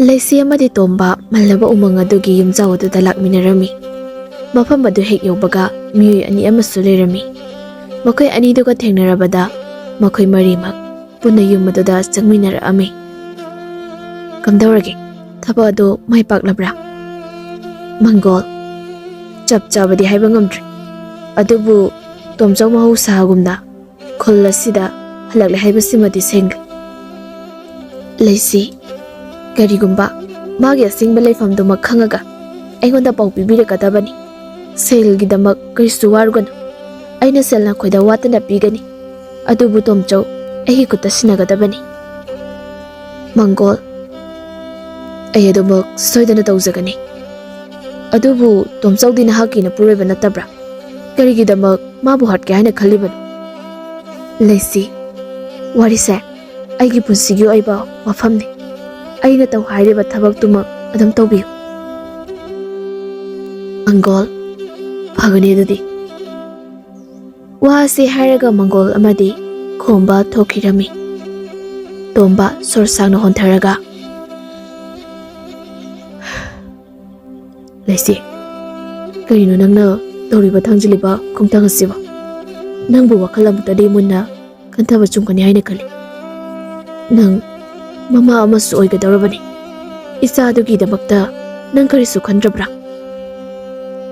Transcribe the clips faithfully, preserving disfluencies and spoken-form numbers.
ꯂꯩꯁꯤ ꯑꯃꯗꯤ ꯇꯣꯝꯕ ꯃꯜꯂꯕ ꯎꯃꯪ ꯑꯗꯨꯒꯤ ꯌꯨꯝꯖꯥꯎ ꯑꯗꯨꯗ ꯂꯥꯛꯃꯤꯟꯅꯔꯝꯃꯤ꯫ ꯃꯐꯝ ꯑꯗꯨ ꯍꯦꯛ ꯌꯧꯕꯒ ꯃꯤꯑꯣꯏ ꯑꯅꯤ ꯑꯃꯁꯨ ꯂꯩꯔꯝꯃꯤ꯫ ꯃꯈꯣꯏ ꯑꯅꯤꯗꯨꯒ ꯊꯦꯡꯅꯔꯕꯗ ꯃꯈꯣꯏ ꯃꯔꯤꯃꯛ ꯄꯨꯟꯅ ꯌꯨꯝ ꯑꯗꯨꯗ ꯆꯪꯃꯤꯟꯅꯔꯛꯑꯝꯃꯤ꯫ "ꯀꯝꯗꯧꯔꯒꯦ? ꯊꯕꯛ ꯑꯗꯨ ꯃꯥꯏ ꯄꯥꯛꯂꯕ꯭ꯔꯥ?" ꯃꯪꯒꯣꯜ, "ꯆꯞ ꯆꯥꯕꯗꯤ ꯍꯥꯏꯕ ꯉꯝꯗ꯭ꯔꯤ, ꯑꯗꯨꯕꯨ ꯇꯣꯝꯆꯧ ꯃꯍꯧꯁꯥꯒꯨꯝꯅ ꯈꯨꯜ ꯑꯁꯤꯗ ꯍꯜꯂꯛꯂꯦ ꯍꯥꯏꯕꯁꯤꯃꯗꯤ ꯁꯦꯡꯂꯦ꯫" ꯂꯩꯁꯤ, "ꯀꯔꯤꯒꯨꯝꯕ ꯃꯥꯒꯤ ꯑꯁꯦꯡꯕ ꯂꯩꯐꯝꯗꯨꯃꯛ ꯈꯪꯉꯒ ꯑꯩꯉꯣꯟꯗ ꯄꯥꯎ ꯄꯤꯕꯤꯔꯛꯀꯗꯕꯅꯤ꯫ ꯁꯦꯜꯒꯤꯗꯃꯛ ꯀꯔꯤꯁꯨ ꯋꯥꯔꯨꯒꯅꯨ꯫ ꯑꯩꯅ ꯁꯦꯜ ꯅꯈꯣꯏꯗ ꯋꯥꯠꯇꯅ ꯄꯤꯒꯅꯤ꯫ ꯑꯗꯨꯕꯨ ꯇꯣꯝꯆꯧ ꯑꯩꯒꯤ ꯈꯨꯠꯇ ꯁꯤꯟꯅꯒꯗꯕꯅꯤ꯫" ꯃꯪꯒꯣꯜ, "ꯑꯩ ꯑꯗꯨꯃꯛ ꯁꯣꯏꯗꯅ ꯇꯧꯖꯒꯅꯤ꯫ ꯑꯗꯨꯕꯨ ꯇꯣꯝꯆꯧꯗꯤ ꯅꯍꯥꯛꯀꯤ ꯅꯄꯨꯔꯣꯏꯕ ꯅꯠꯇꯕ꯭ꯔꯥ? ꯀꯔꯤꯒꯤꯗꯃꯛ ꯃꯥꯕꯨ ꯍꯥꯠꯀꯦ ꯍꯥꯏꯅ ꯈꯜꯂꯤꯕꯅꯣ?" ꯂꯩꯁꯤ, "ꯋꯥꯔꯤꯁꯦ ꯑꯩꯒꯤ ꯄꯨꯟꯁꯤꯒꯤ ꯑꯣꯏꯕ ꯋꯥꯐꯝꯅꯤ꯫ ꯑꯩꯅ ꯇꯧ ꯍꯥꯏꯔꯤꯕ ꯊꯕꯛꯇꯨꯃꯛ ꯑꯗꯨꯝ ꯇꯧꯕꯤꯌꯨ꯫" ꯃꯪꯒꯣꯜ, "ꯐꯒꯅꯤ ꯑꯗꯨꯗꯤ꯫" ꯋꯥ ꯑꯁꯤ ꯍꯥꯏꯔꯒ ꯃꯪꯒꯣꯜ ꯑꯃꯗꯤ ꯈꯣꯝꯕ ꯊꯣꯛꯈꯤꯔꯝꯃꯤ꯫ ꯇꯣꯝꯕ ꯁꯣꯔ ꯁꯥꯡꯅ ꯍꯣꯟꯊꯔꯒ, "ꯂꯩꯁꯤ, ꯀꯔꯤꯅꯣ ꯅꯪꯅ ꯇꯧꯔꯤꯕ ꯊꯥꯡꯖꯤꯜꯂꯤꯕ ꯈꯣꯡꯊꯥꯡ ꯑꯁꯤꯕꯣ? ꯅꯪꯕꯨ ꯋꯥꯈꯜ ꯑꯃꯨꯛꯇꯗꯤ ꯃꯨꯟꯅ ꯈꯟꯊꯕ ꯆꯨꯝꯒꯅꯤ ꯍꯥꯏꯅ ꯈꯜꯂꯤ꯫ ꯅꯪ ꯃꯃꯥ ꯑꯃꯁꯨ ꯑꯣꯏꯒꯗꯧꯔꯕꯅꯤ꯫ ꯏꯆꯥꯗꯨꯒꯤꯗꯃꯛꯇ ꯅꯪ ꯀꯔꯤꯁꯨ ꯈꯟꯗ꯭ꯔꯕ꯭ꯔꯥ?"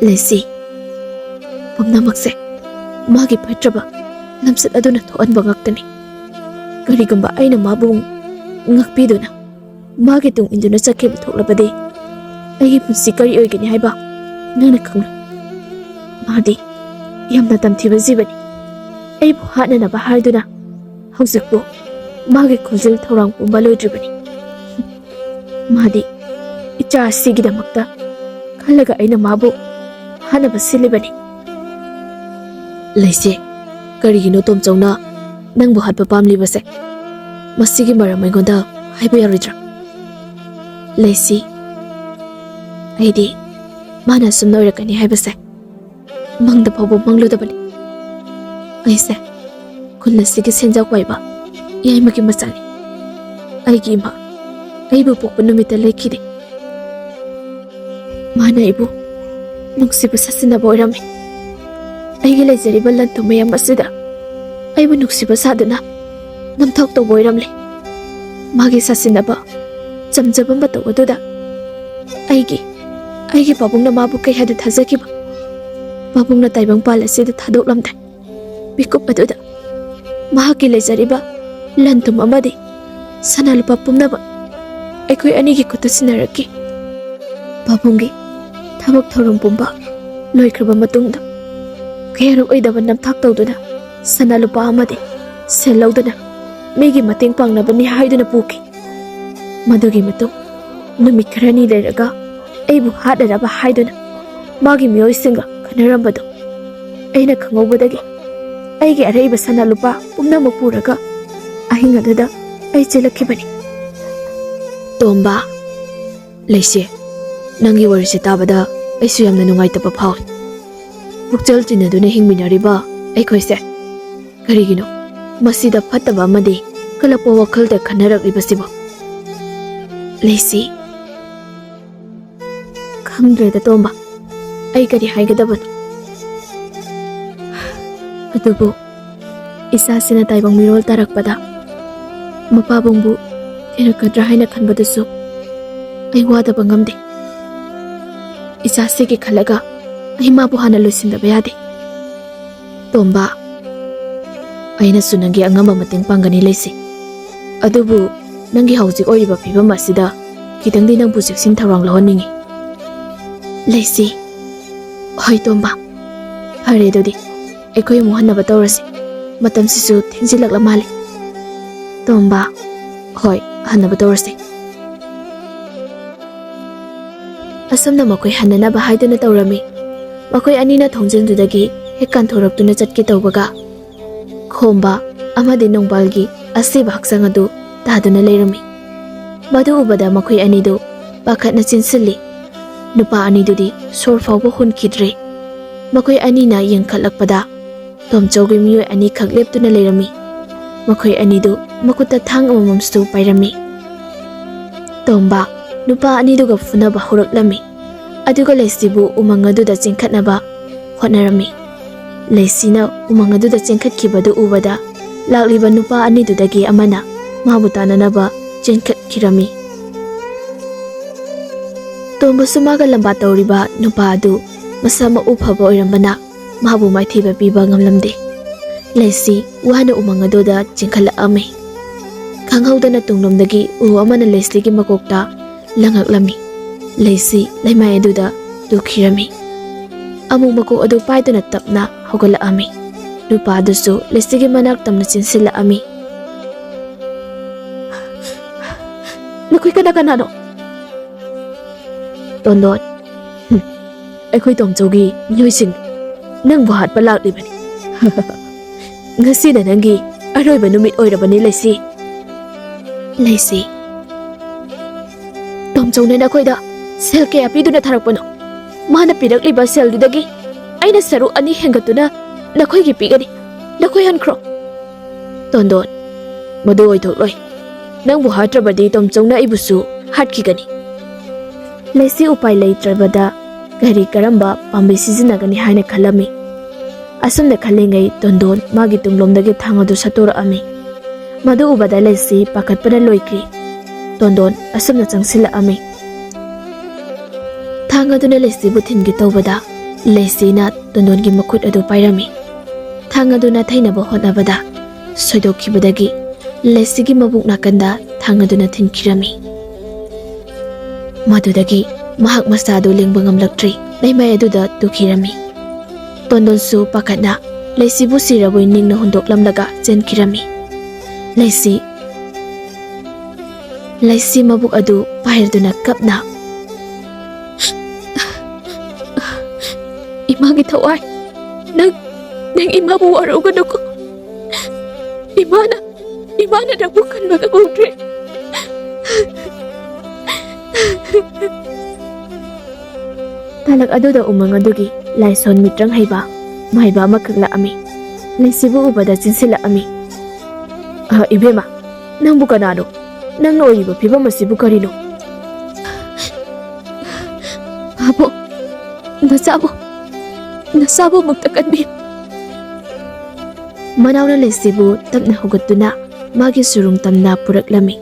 ꯂꯩꯁꯤ, "ꯄꯨꯝꯅꯃꯛꯁꯦ ꯃꯥꯒꯤ ꯐꯠꯇ꯭ꯔꯕ ꯂꯝꯆꯠ ꯑꯗꯨꯅ ꯊꯣꯛꯍꯟꯕ ꯉꯥꯛꯇꯅꯤ꯫ ꯀꯔꯤꯒꯨꯝꯕ ꯑꯩꯅ ꯃꯥꯕꯨ ꯉꯥꯛꯄꯤꯗꯨꯅ ꯃꯥꯒꯤ ꯇꯨꯡ ꯏꯟꯗꯨꯅ ꯆꯠꯈꯤꯕ ꯊꯣꯛꯂꯕꯗꯤ ꯑꯩꯒꯤ ꯄꯨꯟꯁꯤ ꯀꯔꯤ ꯑꯣꯏꯒꯅꯤ ꯍꯥꯏꯕ ꯅꯪꯅ ꯈꯪꯂꯨ꯫ ꯃꯥꯗꯤ ꯌꯥꯝꯅ ꯇꯝꯊꯤꯕ ꯖꯤꯕꯅꯤ꯫ ꯑꯩꯕꯨ ꯍꯥꯠꯅꯅꯕ ꯍꯥꯏꯗꯨꯅ ꯍꯧꯖꯤꯛꯄꯨ ꯃꯥꯒꯤ ꯈꯣꯟꯖꯦꯜ ꯊꯧꯔꯥꯡ ꯄꯨꯝꯕ ꯂꯣꯏꯗ꯭ꯔꯤꯕꯅꯤ꯫ ꯃꯥꯗꯤ ꯏꯆꯥ ꯑꯁꯤꯒꯤꯗꯃꯛꯇ ꯈꯜꯂꯒ ꯑꯩꯅ ꯃꯥꯕꯨ ꯍꯥꯠꯅꯕ ꯁꯤꯜꯂꯤꯕꯅꯤ꯫" ꯂꯩꯁꯦ, ꯀꯔꯤꯒꯤꯅꯣ ꯇꯣꯝꯆꯧꯅ ꯅꯪꯕꯨ ꯍꯥꯠꯄ ꯄꯥꯝꯂꯤꯕꯁꯦ? ꯃꯁꯤꯒꯤ ꯃꯔꯝ ꯑꯩꯉꯣꯟꯗ ꯍꯥꯏꯕ ꯌꯥꯔꯣꯏꯗ꯭ꯔꯥ? ꯂꯩꯁꯤ, ꯑꯩꯗꯤ ꯃꯥꯅ ꯑꯁꯨꯝꯅ ꯑꯣꯏꯔꯛꯀꯅꯤ ꯍꯥꯏꯕꯁꯦ ꯃꯪꯗ ꯐꯥꯎꯕ ꯃꯪꯂꯨꯗꯕꯅꯤ꯫ ꯑꯩꯁꯦ ꯈꯨꯜ ꯑꯁꯤꯒꯤ ꯁꯦꯟꯖꯥꯎ ꯄꯥꯏꯕ ꯌꯥꯏꯃꯒꯤ ꯃꯆꯥꯅꯤ꯫ ꯑꯩꯒꯤ ꯏꯃꯥ ꯑꯩꯕꯨ ꯄꯣꯛꯄ ꯅꯨꯃꯤꯠꯇ ꯂꯩꯈꯤꯗꯦ꯫ ꯃꯥꯅ ꯑꯩꯕꯨ ꯅꯨꯡꯁꯤꯕ ꯁꯥꯁꯤꯟꯅꯕ ꯑꯣꯏꯔꯝꯃꯤ꯫ ꯑꯩꯒꯤ ꯂꯩꯖꯔꯤꯕ ꯂꯟ ꯊꯨꯝ ꯃꯌꯥꯝ ꯑꯁꯤꯗ ꯑꯩꯕꯨ ꯅꯨꯡꯁꯤꯕ ꯁꯥꯗꯨꯅ ꯅꯝꯊꯥꯛ ꯇꯧꯕ ꯑꯣꯏꯔꯝꯂꯦ꯫ ꯃꯥꯒꯤ ꯁꯥꯁꯤꯟꯅꯕ ꯆꯝꯖꯕ ꯃꯇꯧ ꯑꯗꯨꯗ ꯑꯩꯒꯤ, ꯑꯩꯒꯤ ꯄꯥꯕꯨꯡꯅ ꯃꯥꯕꯨ ꯀꯩꯍꯥꯏꯗ ꯊꯥꯖꯈꯤꯕ ꯄꯥꯕꯨꯡꯅ ꯇꯥꯏꯕꯪꯄꯥꯜ ꯑꯁꯤꯗ ꯊꯥꯗꯣꯛꯂꯝꯗꯦ꯫ ꯃꯤꯀꯨꯞ ꯑꯗꯨꯗ ꯃꯍꯥꯛꯀꯤ ꯂꯩꯖꯔꯤꯕ ꯂꯟ ꯊꯨꯝ ꯑꯃꯗꯤ ꯁꯅꯥ ꯂꯨꯄꯥ ꯄꯨꯝꯅꯃꯛ ꯑꯩꯈꯣꯏ ꯑꯅꯤꯒꯤ ꯈꯨꯠꯇ ꯁꯤꯟꯅꯔꯛꯈꯤ꯫ ꯄꯥꯕꯨꯡꯒꯤ ꯊꯕꯛ ꯊꯧꯔꯝ ꯄꯨꯝꯕ ꯂꯣꯏꯈ꯭ꯔꯕ ꯃꯇꯨꯡꯗ ꯀꯌꯥꯔꯛ ꯑꯣꯏꯗꯕ ꯅꯝꯊꯥꯛ ꯇꯧꯗꯨꯅ ꯁꯅꯥ ꯂꯨꯄꯥ ꯑꯃꯗꯤ ꯁꯦꯜ ꯂꯧꯗꯨꯅ ꯃꯤꯒꯤ ꯃꯇꯦꯡ ꯄꯥꯡꯅꯕꯅꯤ ꯍꯥꯏꯗꯨꯅ ꯄꯨꯈꯤ꯫ ꯃꯗꯨꯒꯤ ꯃꯇꯨꯡ ꯅꯨꯃꯤꯠ ꯈꯔꯅꯤ ꯂꯩꯔꯒ ꯑꯩꯕꯨ ꯍꯥꯠꯂꯔꯕ ꯍꯥꯏꯗꯨꯅ ꯃꯥꯒꯤ ꯃꯤꯑꯣꯏꯁꯤꯡꯒ ꯈꯟꯅꯔꯝꯕꯗꯨ ꯑꯩꯅ ꯈꯪꯍꯧꯕꯗꯒꯤ ꯑꯩꯒꯤ ꯑꯔꯩꯕ ꯁꯅꯥ ꯂꯨꯄꯥ ꯄꯨꯝꯅꯃꯛ ꯄꯨꯔꯒ ꯑꯍꯤꯡ ꯑꯗꯨꯗ ꯑꯩ ꯆꯦꯜꯂꯛꯈꯤꯕꯅꯤ꯫ ꯇꯣꯝꯕ, ꯂꯩꯁꯤ, ꯅꯪꯒꯤ ꯋꯥꯔꯤꯁꯦ ꯇꯥꯕꯗ ꯑꯩꯁꯨ ꯌꯥꯝꯅ ꯅꯨꯡꯉꯥꯏꯇꯕ ꯐꯥꯎꯏ꯫ ꯄꯨꯛꯆꯦꯜ ꯆꯤꯟꯅꯗꯨꯅ ꯍꯤꯡꯃꯤꯟꯅꯔꯤꯕ ꯑꯩꯈꯣꯏꯁꯦ ꯀꯔꯤꯒꯤꯅꯣ ꯃꯁꯤꯗ ꯐꯠꯇꯕ ꯑꯃꯗꯤ ꯀꯜꯂꯛꯄ ꯋꯥꯈꯜꯗ ꯈꯟꯅꯔꯛꯂꯤꯕꯁꯤꯕꯣ? ꯂꯩꯁꯤ, ꯈꯪꯗ꯭ꯔꯦꯗ ꯇꯣꯝꯕ, ꯑꯩ ꯀꯔꯤ ꯍꯥꯏꯒꯗꯕꯅꯣ? ꯑꯗꯨꯕꯨ ꯏꯆꯥꯁꯤꯅ ꯇꯥꯏꯕꯪ ꯃꯤꯔꯣꯜ ꯇꯥꯔꯛꯄꯗ ꯃꯄꯥꯕꯨꯡꯕꯨ ꯊꯤꯔꯛꯀꯗ꯭ꯔꯥ ꯍꯥꯏꯅ ꯈꯟꯕꯗꯨꯁꯨ ꯑꯩ ꯋꯥꯗꯕ ꯉꯝꯗꯦ꯫ ꯏꯆꯥꯁꯤꯒꯤ ꯈꯜꯂꯒ ꯑꯩ ꯃꯥꯕꯨ ꯍꯥꯟꯅ ꯂꯣꯏꯁꯤꯟꯗꯕ ꯌꯥꯗꯦ꯫ ꯇꯣꯝꯕ, ꯑꯩꯅꯁꯨ ꯅꯪꯒꯤ ꯑꯉꯝꯕ ꯃꯇꯦꯡ ꯄꯥꯡꯒꯅꯤ ꯂꯩꯁꯤ꯫ ꯑꯗꯨꯕꯨ ꯅꯪꯒꯤ ꯍꯧꯖꯤꯛ ꯑꯣꯏꯔꯤꯕ ꯐꯤꯕꯝ ꯑꯁꯤꯗ ꯈꯤꯇꯪꯗꯤ ꯅꯪꯕꯨ ꯆꯦꯛꯁꯤꯟ ꯊꯧꯔꯥꯡ ꯂꯧꯍꯟꯅꯤꯡꯏ꯫ ꯂꯩꯁꯤ꯫ ꯍꯣꯏ ꯇꯣꯝꯕ꯫ ꯐꯔꯦ ꯑꯗꯨꯗꯤ ꯑꯩꯈꯣꯏ ꯑꯃꯨꯛ ꯍꯟꯅꯕ ꯇꯧꯔꯁꯤ꯫ ꯃꯇꯝꯁꯤꯁꯨ ꯊꯦꯡꯖꯤꯜꯂꯛꯂ ꯃꯥꯜꯂꯦ꯫ ꯇꯣꯝꯕ꯫ ꯍꯣꯏ, ꯍꯟꯅꯕ ꯇꯧꯔꯁꯤ꯫ ꯑꯁꯨꯝꯅ ꯃꯈꯣꯏ ꯍꯟꯅꯅꯕ ꯍꯥꯏꯗꯨꯅ ꯇꯧꯔꯝꯃꯤ꯫ ꯃꯈꯣꯏ ꯑꯅꯤꯅ ꯊꯣꯡꯖꯤꯟꯗꯨꯗꯒꯤ ꯍꯦꯛ ꯀꯥꯟꯊꯣꯔꯛꯇꯨꯅ ꯆꯠꯀꯦ ꯇꯧꯕꯒ, ꯈꯣꯝꯕ ꯑꯃꯗꯤ ꯅꯣꯡꯕꯥꯜꯒꯤ ꯑꯁꯤꯕ ꯍꯛꯆꯥꯡ ꯑꯗꯨ ꯇꯥꯗꯨꯅ ꯂꯩꯔꯝꯃꯤ꯫ ꯃꯗꯨ ꯎꯕꯗ ꯃꯈꯣꯏ ꯑꯅꯤꯗꯨ ꯄꯥꯈꯠꯅ ꯆꯦꯟꯁꯤꯜꯂꯤ꯫ ꯅꯨꯄꯥ ꯑꯅꯤꯗꯨꯗꯤ ꯁꯣꯔ ꯐꯥꯎꯕ ꯍꯣꯟꯈꯤꯗ꯭ꯔꯦ꯫ ꯃꯈꯣꯏ ꯑꯅꯤꯅ ꯌꯦꯡꯈꯠꯂꯛꯄꯗ ꯇꯣꯝꯆꯧꯒꯤ ꯃꯤꯑꯣꯏ ꯑꯅꯤꯈꯛ ꯂꯦꯞꯇꯨꯅ ꯂꯩꯔꯝꯃꯤ꯫ ꯃꯈꯣꯏ ꯑꯅꯤꯗꯨ ꯃꯈꯨꯠꯇ ꯊꯥꯡ ꯑꯃꯃꯝꯁꯨ ꯄꯥꯏꯔꯝꯃꯤ꯫ ꯇꯣꯝꯕ ꯅꯨꯄꯥ ꯑꯅꯤꯗꯨꯒ ꯐꯨꯅꯕ ꯍꯧꯔꯛꯂꯝꯃꯤ꯫ ꯑꯗꯨꯒ ꯂꯩꯁꯤꯕꯨ ꯎꯃꯪ ꯑꯗꯨꯗ ꯆꯦꯟꯈꯠꯅꯕ ꯍꯣꯠꯅꯔꯝꯃꯤ꯫ ꯂꯩꯁꯤꯅ ꯎꯃꯪ ꯑꯗꯨꯗ ꯆꯦꯟꯈꯠꯈꯤꯕꯗꯨ ꯎꯕꯗ ꯂꯥꯛꯂꯤꯕ ꯅꯨꯄꯥ ꯑꯅꯤꯗꯨꯗꯒꯤ ꯑꯃꯅ ꯃꯥꯕꯨ ꯇꯥꯟꯅꯅꯕ ꯆꯦꯟꯈꯠꯈꯤꯔꯝꯃꯤ꯫ ꯇꯣꯝꯕꯁꯨ ꯃꯥꯒ ꯂꯝꯕꯥ ꯇꯧꯔꯤꯕ ꯅꯨꯄꯥ ꯑꯗꯨ ꯃꯁꯥ ꯃꯎ ꯐꯕ ꯑꯣꯏꯔꯝꯕꯅ ꯃꯥꯕꯨ ꯃꯥꯏꯊꯤꯕ ꯄꯤꯕ ꯉꯝꯂꯝꯗꯦ꯫ ꯂꯩꯁꯤ ꯋꯥꯅ ꯎꯃꯪ ꯑꯗꯨꯗ ꯆꯦꯟꯈꯠꯂꯛꯑꯝꯃꯤ꯫ ꯈꯪꯍꯧꯗꯅ ꯇꯨꯡꯂꯣꯝꯗꯒꯤ ꯎ ꯑꯃꯅ ꯂꯩꯁꯤꯒꯤ ꯃꯀꯣꯛꯇ ꯂꯪꯉꯛꯂꯝꯃꯤ꯫ ꯂꯩꯁꯤ ꯂꯩꯃꯥꯏ ꯑꯗꯨꯗ ꯇꯨꯈꯤꯔꯝꯃꯤ꯫ ꯑꯃꯨꯛ ꯃꯀꯣꯛ ꯑꯗꯨ ꯄꯥꯏꯗꯨꯅ ꯇꯞꯅ ꯍꯧꯒꯠꯂꯛꯑꯝꯃꯤ꯫ ꯅꯨꯄꯥ ꯑꯗꯨꯁꯨ ꯂꯩꯁꯤꯒꯤ ꯃꯅꯥꯛ ꯇꯝꯅ ꯆꯦꯟꯁꯤꯜꯂꯛꯑꯝꯃꯤ꯫ "ꯅꯈꯣꯏ ꯀꯅꯥ ꯀꯅꯥꯅꯣ?" "ꯇꯣꯟꯗꯣꯟ, ꯍꯨꯝ, ꯑꯩꯈꯣꯏ ꯇꯣꯝꯆꯧꯒꯤ ꯃꯤꯑꯣꯏꯁꯤꯡ ꯅꯪꯕꯨ ꯍꯥꯠꯄ ꯂꯥꯛꯂꯤꯕꯅꯤ꯫ ꯉꯁꯤꯅ ꯅꯪꯒꯤ ꯑꯔꯣꯏꯕ ꯅꯨꯃꯤꯠ ꯑꯣꯏꯔꯕꯅꯤ, ꯂꯩꯁꯤ꯫" ꯂꯩꯁꯤ, "ꯇꯣꯝꯆꯧꯅ ꯅꯈꯣꯏꯗ ꯁꯦꯜ ꯀꯌꯥ ꯄꯤꯗꯨꯅ ꯊꯥꯔꯛꯄꯅꯣ? ꯃꯥꯅ ꯄꯤꯔꯛꯂꯤꯕ ꯁꯦꯜꯗꯨꯗꯒꯤ ꯑꯩꯅ ꯁꯔꯨꯛ ꯑꯅꯤ ꯍꯦꯟꯒꯠꯇꯨꯅ ꯅꯈꯣꯏꯒꯤ ꯄꯤꯒꯅꯤ꯫ ꯅꯈꯣꯏ ꯍꯟꯈ꯭ꯔꯣ꯫" "ꯇꯣꯟꯗꯣꯟ, ꯃꯗꯨ ꯑꯣꯏꯊꯣꯛꯂꯣꯏ꯫ ꯅꯪꯕꯨ ꯍꯥꯠꯇ꯭ꯔꯕꯗꯤ ꯇꯣꯝꯆꯧꯅ ꯑꯩꯕꯨꯁꯨ ꯍꯥꯠꯈꯤꯒꯅꯤ꯫" ꯂꯩꯁꯤ ꯎꯄꯥꯏ ꯂꯩꯇ꯭ꯔꯕꯗ ꯀꯔꯤ ꯀꯔꯝꯕ ꯄꯥꯝꯕꯩ ꯁꯤꯖꯤꯟꯅꯒꯅꯤ ꯍꯥꯏꯅ ꯈꯜꯂꯝꯃꯤ꯫ ꯑꯁꯨꯝꯅ ꯈꯜꯂꯤꯉꯩ ꯇꯣꯟꯗꯣꯟ ꯃꯥꯒꯤ ꯇꯨꯡꯂꯣꯝꯗꯒꯤ ꯊꯥꯡ ꯑꯗꯨ ꯁꯠꯇꯣꯔꯛꯑꯝꯃꯤ꯫ ꯃꯗꯨ ꯎꯕꯗ ꯂꯩꯁꯤ ꯄꯥꯈꯠꯄꯅ ꯂꯣꯏꯈ꯭ꯔꯤ꯫ ꯇꯣꯟꯗꯣꯟ ꯑꯁꯨꯝꯅ ꯆꯪꯁꯤꯜꯂꯛꯑꯝꯃꯤ꯫ ꯊꯥꯡ ꯑꯗꯨꯅ ꯂꯩꯁꯤꯕꯨ ꯊꯤꯟꯒꯦ ꯇꯧꯕꯗ ꯂꯩꯁꯤꯅ ꯇꯣꯟꯗꯣꯟꯒꯤ ꯃꯈꯨꯠ ꯑꯗꯨ ꯄꯥꯏꯔꯝꯃꯤ꯫ ꯊꯥꯡ ꯑꯗꯨ ꯅꯥꯊꯩꯅꯕ ꯍꯣꯠꯅꯕꯗ ꯁꯣꯏꯗꯣꯛꯈꯤꯕꯗꯒꯤ ꯂꯩꯁꯤꯒꯤ ꯃꯕꯨꯛ ꯅꯥꯀꯟꯗ ꯊꯥꯡ ꯑꯗꯨꯅ ꯊꯤꯟꯈꯤꯔꯝꯃꯤ꯫ ꯃꯗꯨꯗꯒꯤ ꯃꯍꯥꯛ ꯃꯁꯥꯗꯨ ꯂꯦꯡꯕ ꯉꯝꯂꯛꯇ꯭ꯔꯤ, ꯂꯩꯃꯥꯏ ꯑꯗꯨꯗ ꯇꯨꯈꯤꯔꯝꯃꯤ꯫ ꯇꯣꯟꯗꯣꯟꯁꯨ ꯄꯥꯈꯠꯅ ꯂꯩꯁꯤꯕꯨ ꯁꯤꯔꯕꯣꯏ ꯅꯤꯡꯅ ꯍꯨꯟꯗꯣꯛꯂꯝꯂꯒ ꯆꯦꯟꯈꯤꯔꯝꯃꯤ꯫ ꯂꯩꯁꯤ, ꯂꯩꯁꯤ ꯃꯕꯨꯛ ꯑꯗꯨ ꯄꯥꯏꯔꯗꯨꯅ ꯀꯞꯅ, "ꯏꯃꯥꯒꯤ ꯊꯋꯥꯏ, ꯅꯪ, ꯅꯪ ꯏꯃꯥꯕꯨ ꯋꯥꯔꯧꯒꯅꯨꯀꯣ꯫ ꯏꯃꯥꯅ, ꯏꯃꯥꯅ ꯅꯪꯕꯨ ꯀꯟꯕ ꯉꯝꯍꯧꯗ꯭ꯔꯦ꯫" ꯇꯥꯂꯛ ꯑꯗꯨꯗ ꯎꯃꯪ ꯑꯗꯨꯒꯤ ꯂꯥꯏꯁꯣꯟ ꯃꯤꯇ꯭ꯔꯪ ꯍꯩꯕ ꯃꯥꯏꯕ ꯑꯃꯈꯛ ꯂꯥꯛꯑꯝꯃꯤ꯫ ꯂꯩꯁꯤꯕꯨ ꯎꯕꯗ ꯆꯦꯟꯁꯤꯜꯂꯛꯑꯝꯃꯤ꯫ "ꯑ, ꯏꯕꯦꯝꯃ, ꯅꯪꯕꯨ ꯀꯅꯥꯅꯣ? ꯅꯪꯅ ꯑꯣꯏꯔꯤꯕ ꯐꯤꯕꯝ ꯑꯁꯤꯕꯨ ꯀꯔꯤꯅꯣ? ꯄꯥꯕꯨꯡ, ꯅꯆꯥꯕꯨ, ꯅꯆꯥꯕꯨ ꯑꯃꯨꯛꯇ ꯀꯟꯕꯤꯌꯨ꯫ ꯃꯅꯥꯎꯅ ꯂꯩꯁꯤꯕꯨ ꯇꯞꯅ ꯍꯧꯒꯠꯇꯨꯅ ꯃꯥꯒꯤ ꯁꯨꯔꯨꯡ ꯇꯝꯅ ꯄꯨꯔꯛꯂꯝꯃꯤ꯫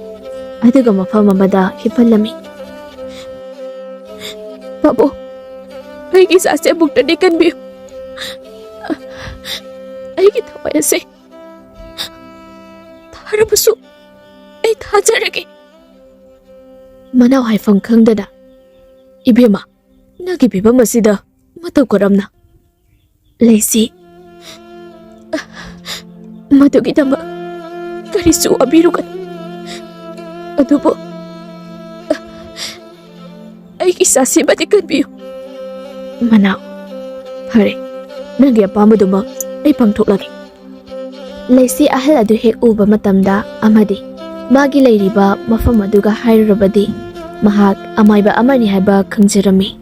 ꯑꯗꯨꯒ ꯃꯐꯝ ꯑꯃꯗ ꯍꯤꯞꯍꯜꯂꯝꯃꯤ꯫ ꯄꯥꯕꯨꯡ, ꯑꯩꯒꯤ ꯏꯆꯥꯁꯦ ꯑꯃꯨꯛꯇꯗꯤ ꯀꯟꯕꯤꯌꯨ꯫ ꯑꯩꯒꯤ ꯊꯋꯥꯏ ꯑꯁꯦ ꯊꯥꯔꯕꯁꯨ ꯑꯩ ꯊꯥꯖꯔꯒꯦ꯫ ꯃꯅꯥꯎ ꯍꯥꯏꯐꯝ ꯈꯪꯗꯅ, "ꯏꯕꯦꯝꯃ, ꯅꯪꯒꯤ ꯐꯤꯕꯝ ꯑꯁꯤꯗ ꯃꯇꯧ ꯀꯔꯝꯅ?" ꯂꯩꯁꯤ, ꯃꯗꯨꯒꯤꯗꯃꯛ ꯀꯔꯤꯁꯨ ꯋꯥꯕꯤꯔꯨꯒꯅꯨ꯫ ꯑꯗꯨꯕꯨ ꯑꯩꯒꯤ ꯏꯆꯥꯁꯤꯃꯗꯤ ꯀꯟꯕꯤꯌꯨ꯫ ꯃꯅꯥꯎ, ꯐꯔꯦ, ꯅꯪꯒꯤ ꯑꯄꯥꯝꯕꯗꯨꯃꯛ ꯑꯩ ꯄꯥꯡꯊꯣꯛꯂꯒꯦ꯫ ꯂꯩꯁꯤ ꯑꯍꯜ ꯑꯗꯨ ꯍꯦꯛ ꯎꯕ ꯃꯇꯝꯗ ꯑꯃꯗꯤ ꯃꯥꯒꯤ ꯂꯩꯔꯤꯕ ꯃꯐꯝ ꯑꯗꯨꯒ ꯍꯥꯏꯔꯨꯔꯕꯗꯤ ꯃꯍꯥꯛ ꯑꯃꯥꯏꯕ ꯑꯃꯅꯤ ꯍꯥꯏꯕ ꯈꯪꯖꯔꯝꯃꯤ꯫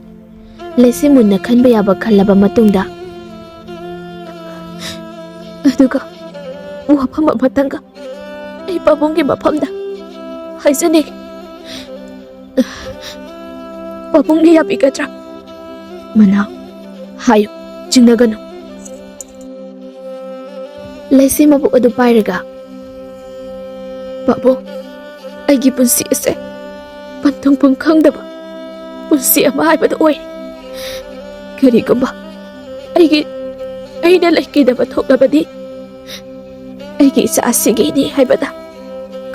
ꯂꯩꯁꯤ ꯃꯨꯟꯅ ꯈꯟꯕ ꯌꯥꯕ ꯈꯜꯂꯕ ꯃꯇꯨꯡꯗ, ꯑꯗꯨꯒ ꯋꯥꯐꯝ ꯑꯃꯇꯪꯒ ꯑꯩ ꯄꯥꯕꯨꯡꯒꯤ ꯃꯐꯝꯗ ꯍꯥꯏꯖꯅꯤꯡꯏ꯫ ꯄꯥꯕꯨꯡꯅ ꯌꯥꯕꯤꯒꯗ꯭ꯔꯥ? ꯃꯅꯥꯎ, ꯍꯥꯏꯌꯨ, ꯆꯤꯡꯅꯒꯅꯨ꯫ ꯂꯩꯁꯤ ꯃꯕꯨꯛ ꯑꯗꯨ ꯄꯥꯏꯔꯒ, "ꯄꯥꯕꯨꯡ, ꯑꯩꯒꯤ ꯄꯨꯟꯁꯤ ꯑꯁꯦ ꯄꯟꯊꯨꯡꯐꯝ ꯈꯪꯗꯕ ꯄꯨꯟꯁꯤ ꯑꯃ ꯍꯥꯏꯕꯗꯨ ꯑꯣꯏꯔꯦ꯫ ꯀꯔꯤꯒꯨꯝꯕ ꯑꯩꯒꯤ, ꯑꯩꯅ ꯂꯩꯈꯤꯗꯕ ꯊꯣꯛꯂꯕꯗꯤ ꯑꯩꯒꯤ ꯏꯆꯥ ꯑꯁꯤꯒꯤꯅꯤ ꯍꯥꯏꯕꯗ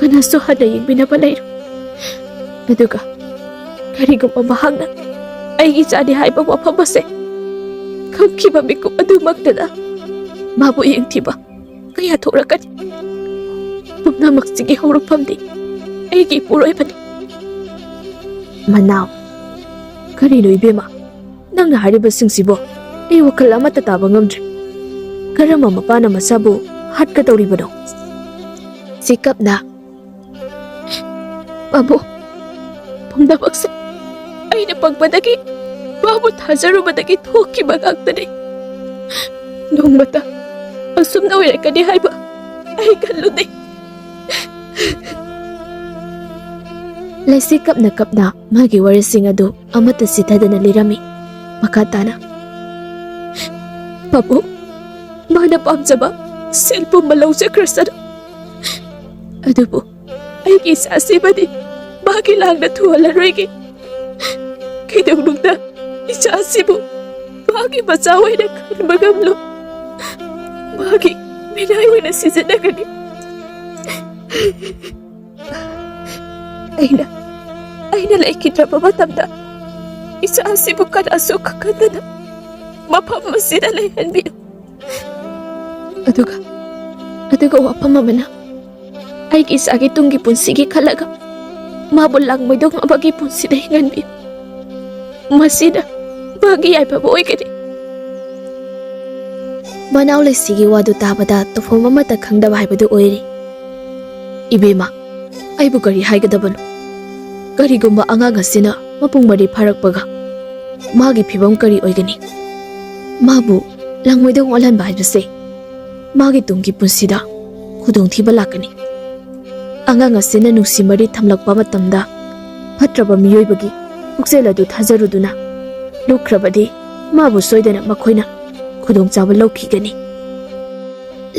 ꯀꯅꯥꯁꯨ ꯍꯟꯅ ꯌꯦꯡꯕꯤꯅꯕ ꯂꯩꯔꯣꯏ꯫ ꯑꯗꯨꯒ ꯀꯔꯤꯒꯨꯝꯕ ꯃꯍꯥꯛꯅ ꯑꯩꯒꯤ ꯏꯆꯥꯅꯤ ꯍꯥꯏꯕ ꯋꯥꯐꯝ ꯑꯁꯦ ꯈꯪꯈꯤꯕ ꯃꯤꯀꯨꯞ ꯑꯗꯨꯃꯛꯇꯗ ꯃꯥꯕꯨ ꯌꯦꯡꯊꯤꯕ ꯀꯌꯥ ꯊꯣꯛꯂꯛꯀꯅꯤ꯫ ꯄꯨꯝꯅꯃꯛꯁꯤꯒꯤ ꯍꯧꯔꯛꯐꯝꯗꯤ ꯑꯩꯒꯤ ꯏꯄꯨꯔꯣꯏꯕꯅꯤ꯫" ꯃꯅꯥꯎ, ꯀꯔꯤꯅꯣ ꯏꯕꯦꯝꯃ? ꯅꯪꯅ ꯍꯥꯏꯔꯤꯕꯁꯤꯡꯁꯤꯕꯣ ꯑꯩ ꯋꯥꯈꯜ ꯑꯃꯠꯇ ꯇꯥꯕ ꯉꯝꯗ꯭ꯔꯦ꯫ ꯀꯔꯝꯕ ꯃꯄꯥꯅ ꯃꯆꯥꯕꯨ ꯍꯥꯠꯀꯗꯧꯔꯤꯕꯅꯣ? ꯖꯦꯀꯕꯅ, "ꯄꯥꯕꯨꯡ, ꯄꯨꯝꯅꯃꯛꯁꯦ ꯑꯩꯅ ꯄꯪꯕꯗꯒꯤ, ꯃꯥꯕꯨ ꯊꯥꯖꯔꯨꯕꯗꯒꯤ ꯊꯣꯛꯈꯤꯕ ꯉꯥꯛꯇꯅꯤ꯫ ꯅꯣꯡꯃꯇ ꯑꯁꯨꯝꯅ ꯑꯣꯏꯔꯛꯀꯅꯤ ꯍꯥꯏꯕ ꯑꯩ ꯈꯜꯂꯨꯗꯦ꯫" ꯂꯩꯁꯤ ꯀꯞꯅ ꯀꯞꯅ ꯃꯥꯒꯤ ꯋꯥꯔꯤꯁꯤꯡ ꯑꯗꯨ ꯑꯃꯠꯇ ꯆꯤꯊꯗꯅ ꯂꯤꯔꯝꯃꯤ꯫ ꯃꯈꯥ ꯇꯥꯅ, "ꯄꯥꯕꯨꯡ, ꯃꯥꯅ ꯄꯥꯝꯖꯕ ꯁꯦꯜ ꯄꯨꯝꯕ ꯂꯧꯖꯈ꯭ꯔꯁꯅꯨ, ꯑꯗꯨꯕꯨ ꯑꯩꯒꯤ ꯏꯆꯥꯁꯤꯃꯗꯤ ꯃꯥꯒꯤ ꯂꯥꯡꯗ ꯊꯨꯍꯜꯂꯔꯣꯏꯒꯦ꯫ ꯀꯩꯗꯧꯅꯨꯡꯗ ꯏꯆꯥꯁꯤꯕꯨ ꯃꯥꯒꯤ ꯃꯆꯥ ꯑꯣꯏꯅ ꯈꯟꯕ ꯉꯝꯂꯣꯏ꯫ ꯃꯥꯒꯤ ꯃꯤꯅꯥꯏ ꯑꯣꯏꯅ ꯁꯤꯖꯤꯟꯅꯒꯅꯤ꯫ ꯑꯩꯅ, ꯑꯩꯅ ꯂꯩꯈꯤꯗ꯭ꯔꯕ ꯃꯇꯝꯗ ꯏꯆꯥꯁꯤꯕꯨ ꯀꯅꯥꯁꯨ ꯈꯪꯍꯟꯗꯅ ꯃꯐꯝ ꯑꯁꯤꯗ ꯂꯩꯍꯟꯕꯤꯌꯨ꯫ ꯑꯗꯨꯒ, ꯑꯗꯨꯒ ꯋꯥꯐꯝ ꯑꯃꯅ, ꯑꯩꯒꯤ ꯏꯆꯥꯒꯤ ꯇꯨꯡꯒꯤ ꯄꯨꯟꯁꯤꯒꯤ ꯈꯜꯂꯒ ꯃꯥꯕꯨ ꯂꯥꯡꯃꯩꯗꯣꯡ ꯑꯃꯒꯤ ꯄꯨꯟꯁꯤꯗ ꯍꯤꯡꯍꯟꯕꯤꯌꯨ꯫ ꯃꯁꯤꯅ ꯃꯥꯒꯤ ꯌꯥꯏꯐꯕ ꯑꯣꯏꯒꯅꯤ꯫" ꯃꯅꯥꯎ ꯂꯩꯁꯤꯒꯤ ꯋꯥꯗꯨ ꯇꯥꯕꯗ ꯇꯧꯐꯝ ꯑꯃꯠꯇ ꯈꯪꯗꯕ ꯍꯥꯏꯕꯗꯨ ꯑꯣꯏꯔꯦ꯫ "ꯏꯕꯦꯝꯃ, ꯑꯩꯕꯨ ꯀꯔꯤ ꯍꯥꯏꯒꯗꯕꯅꯣ? ꯀꯔꯤꯒꯨꯝꯕ ꯑꯉꯥꯡ ꯑꯁꯤꯅ ꯃꯄꯨꯡ ꯃꯔꯩ ꯐꯥꯔꯛꯄꯒ ꯃꯥꯒꯤ ꯐꯤꯕꯝ ꯀꯔꯤ ꯑꯣꯏꯒꯅꯤ? ꯃꯥꯕꯨ ꯂꯥꯡꯃꯩꯗꯣꯡ ꯑꯣꯜꯍꯟꯕ ꯍꯥꯏꯕꯁꯦ ꯃꯥꯒꯤ ꯇꯨꯡꯒꯤ ꯄꯨꯟꯁꯤꯗ ꯈꯨꯗꯣꯡꯊꯤꯕ ꯂꯥꯛꯀꯅꯤ꯫ ꯑꯉꯥꯡ ꯑꯁꯤꯅ ꯅꯨꯡꯁꯤ ꯃꯔꯤ ꯊꯝꯂꯛꯄ ꯃꯇꯝꯗ ꯐꯠꯇ꯭ꯔꯕ ꯃꯤꯑꯣꯏꯕꯒꯤ ꯄꯨꯛꯆꯦꯜ ꯑꯗꯨ ꯊꯥꯖꯔꯨꯗꯨꯅ ꯂꯨꯞꯈ꯭ꯔꯕꯗꯤ ꯃꯥꯕꯨ ꯁꯣꯏꯗꯅ ꯃꯈꯣꯏꯅ ꯈꯨꯗꯣꯡꯆꯥꯕ ꯂꯧꯈꯤꯒꯅꯤ꯫"